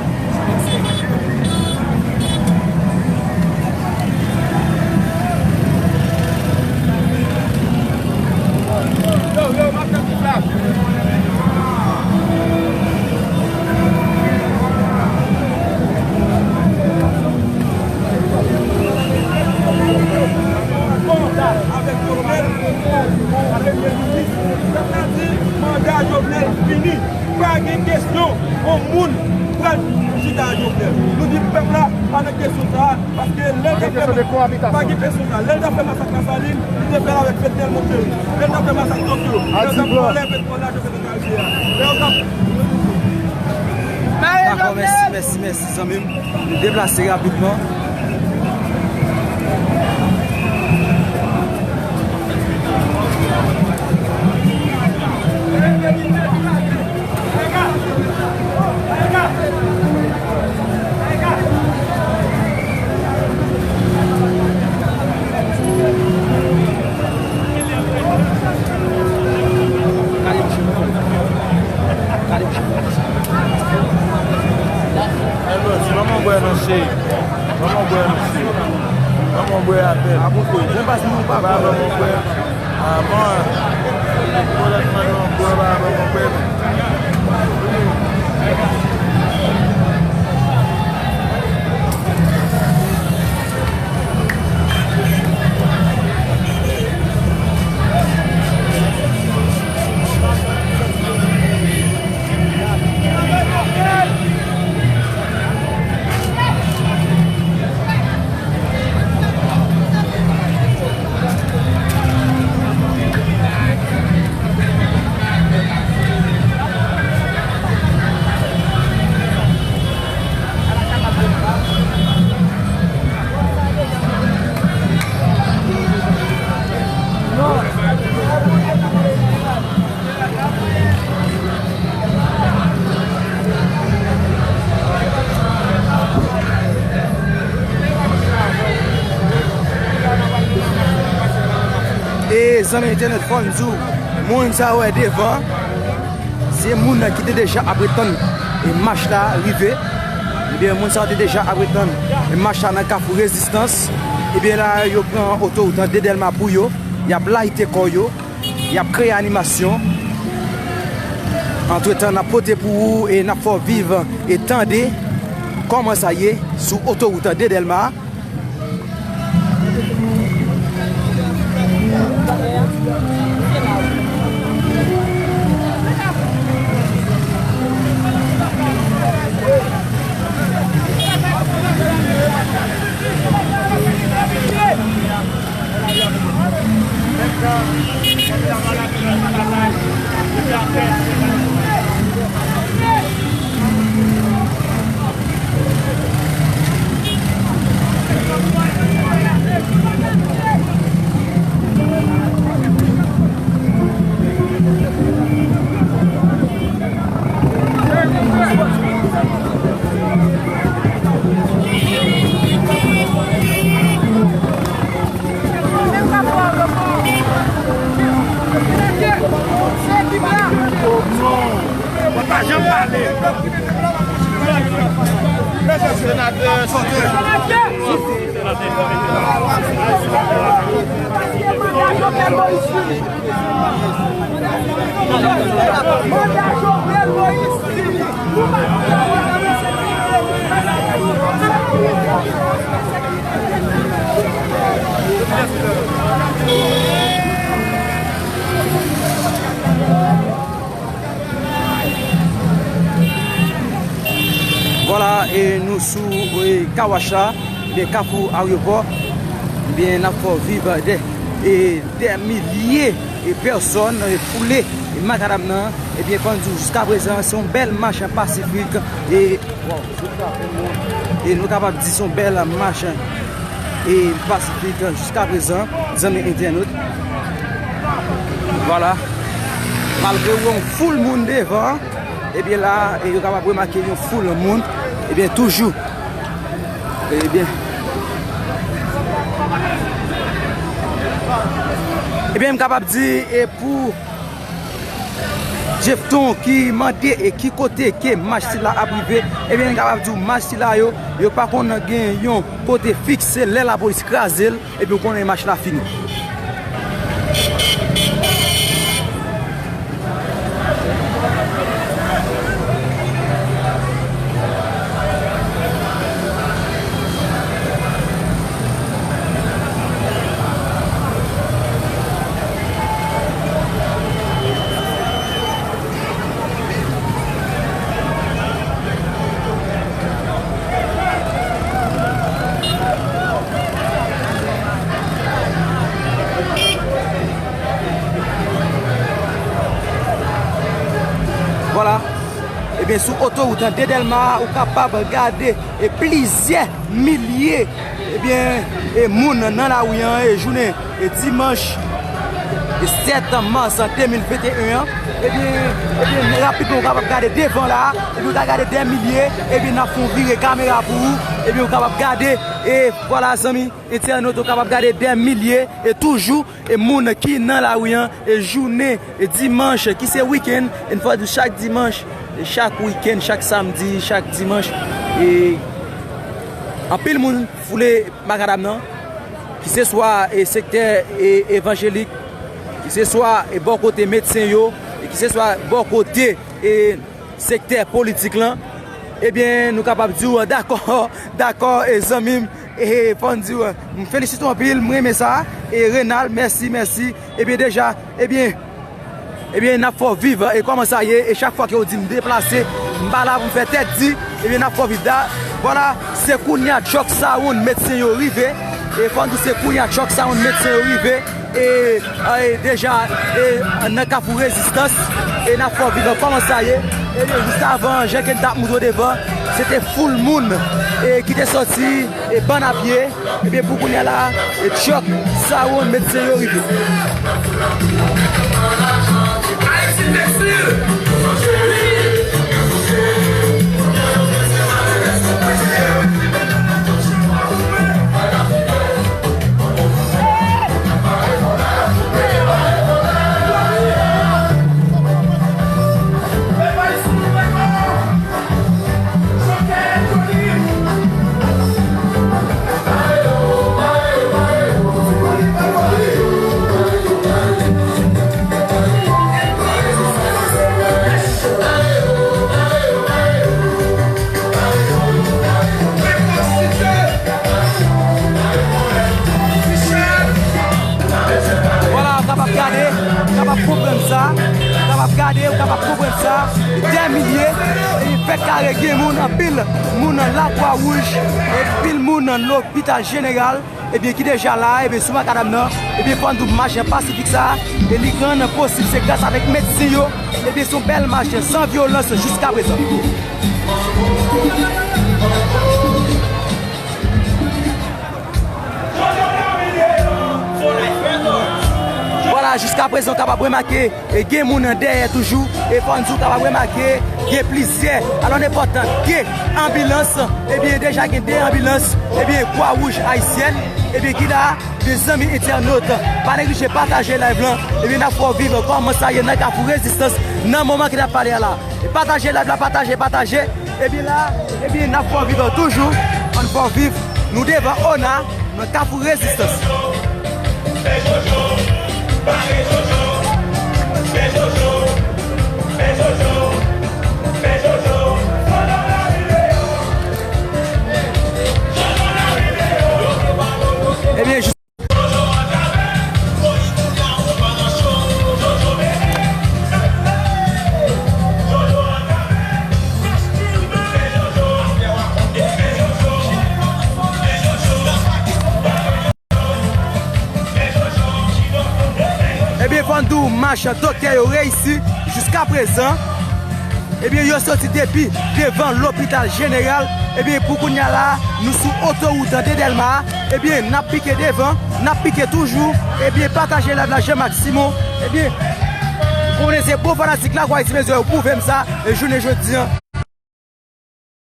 Manda Jovenel fini. Pa gen kesyon yon moun pral chita ak Jovenel. Nou di pèp la, pa nan kesyon sa a, paske lè l t ap fè, pa gen kesyon sa a. Lè l t ap fè masak Lasalin, li te fè l avèk Fednel Montserrat. Lè l t ap fè masak Tokyo, lè l t ap vòlè petwòl la, Dakò, mèsi, mèsi, mèsi, zanmi m. Nou deplase rapidman. Gade mouche mwen. Gade mouche mwen. Hey, bro, ti manman bwè non, cheri. Manman bwè non, cheri. Manman bwè apèl. A bon, cheri. Jen pas nou, papa. Ba manman bwè. A bon. Bon, lè ti manman bwè, ba manman bwè. E zanmi entènèt, fò n di w, moun sa w wè devan, se moun nan ki te deja ap ret tann e mach la rive. Ebyen, moun sa yo te deja ap ret tann e mach la nan Kafou Rezistans. Ebyen, la, yo pran otowout an de Dèlma pou yo. Y ap layite kò yo. Y ap kreye animasyon. Antretan, n ap pote pou ou e n ap fè w viv e tande kòman sa ye sou otowout an de Dèlma. Mwen pa janm pale. Senatè, sòti. Manda Jovenel Moïse fini. Manda Jovenel Moïse fini. Vwala, e nou sou, e, car wash la, ebyen, Kafou Aryopò, ebyen, n ap fè w viv de, e, dè milye, e, pèsòn, e, foule, e, makadam nan, ebyen, fò n di w, jiskaprezan, se yon bèl mach pasifik, e, e nou kapab di se yon bèl mach, e, pasifik, jiskaprezan, zanmi entènot. Vwala. Malgre w wè yon foul moun devan, ebyen la, e yo kapab remake yon foul moun, ebyen toujou. Ebyen, ebyen, m kapab di, e pou Jefton ki mande e ki kote ke mach sila ap rive, ebyen, m kapab di w mach sila yo, yo pa konn gen yon kote fikse lè lapolis kraze l, epi w konnen mach la fini. Vwala. Ebyen, sou otowout de Dèlma a, ou kapab gade e plizyè milye, ebyen, e moun nan lari an, e jounen, e dimanch, e sèt mas de mil venteyen an. Ebyen, ebyen, rapidman, ou kapab gade devan la, ebyen, ou ka gade dè milye, ebyen, n ap fè yon vire kamera pou ou, ebyen, ou kapab gade, e vwala, zanmi entènot, ou kapab gade dè milye, e toujou, e moun ki nan lari an, e jounen, e dimanch, ki se wikenn, e n fò di chak dimanch, e chak wikenn, chak samdi, chak dimanch, e anpil moun foule makadam nan, ki se swa, e sektè, e evanjelik, ki se swa, e bò kote medsen yo, e ki se swa bò kote, e sektè politik lan, ebyen, nou kapab di w, dakò, dakò, e zanmi m, e fò n di w, m felisite w anpil, m renmen sa, e Renal, mèsi, mèsi, ebyen, deja, ebyen, ebyen, n ap fè w viv, e kòman sa ye, e chak fwa ke w di m deplase, m pa la pou m fè tèt di, ebyen, n ap fè w viv da, vwala, se kounye a Truck Sound medsen yo rive, e fò n di w se kounye a Truck Sound medsen yo rive, e, e deja, e nan Kafou Rezistans, e n ap fè w viv kòman sa ye. E jis avan, jan ke n t ap montre w devan, se te foul moun, e ki te sòti, e bann a pye, ebyen pou kounye a la, e Truck Sound medsen yo rive. Vwala, ou kapab gade, ou kapab konprann sa, ou kapab gade, ou kapab konprann sa, dè milye, e fèk kare gen moun, anpil moun nan Lakwa Wouj, e pil moun nan lopital jeneral, ebyen, ki deja la, ebyen, sou makadam nan, ebyen, fò n di w mach pasifik sa, e li rann posib, se gras avèk medsen yo, ebyen, se yon bèl mach san vyolans jiskaprezan. Vwala, jiskaprezan, w kapab remake, e gen moun nan dèyè toujou, e fò n di w kapab remake, gen plizyè, alò nenpòt de anbilans, ebyen, deja gen de anbilans, ebyen, Kwa Wouj Ayisyèn, ebyen, ki la, de zanmi entènot, pa neglije pataje live lan, ebyen, n ap fè w viv kòman sa ye nan Kafou Rezistans, nan moman ke n ap pale a la. E pataje live la, pataje, pataje. Ebyen la, ebyen n ap fè w viv toujou. Ann fè w viv. Nou devan ona, nan Kafou Rezistans. Tou mach doktè yo reyisi jiska prezan. Ebyen, yo soti depi devan lopital jeneral. Ebyen, pou kounye a la, nou sou otowout de Dèlma a. Ebyen, n ap pike devan, n ap pike toujou. Ebyen, pataje live la, Jean Marc Simon. Ebyen, ou konnen se bon fanatik Lakwayiti Medya yo pwouve m sa, e jounen jodi an.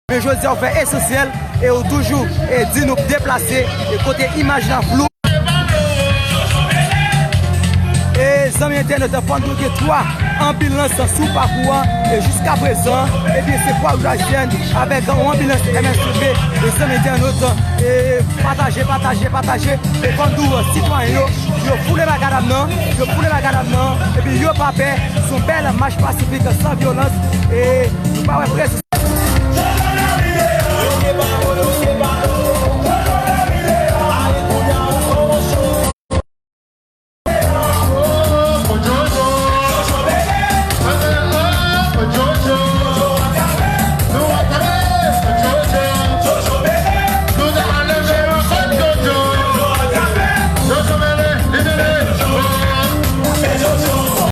Men jodi a, ou fè esansyèl e ou toujou e di nou deplase e kote imaj la flou. E zanmi entènot, fò n di w gen twa anbilans sou pakou an. E jiska prezan, ebyen, se Kwawouj Ayisyèn avèk yon anbilans M S P. E zanmi entènot, e pataje, pataje, pataje. E fò n di w, sitwayen yo, yo foule makadam nan, yo foule makadam nan, epi yo pa pè. Se yon bèl mach pasifik san vyolans. E nou pa wè prezans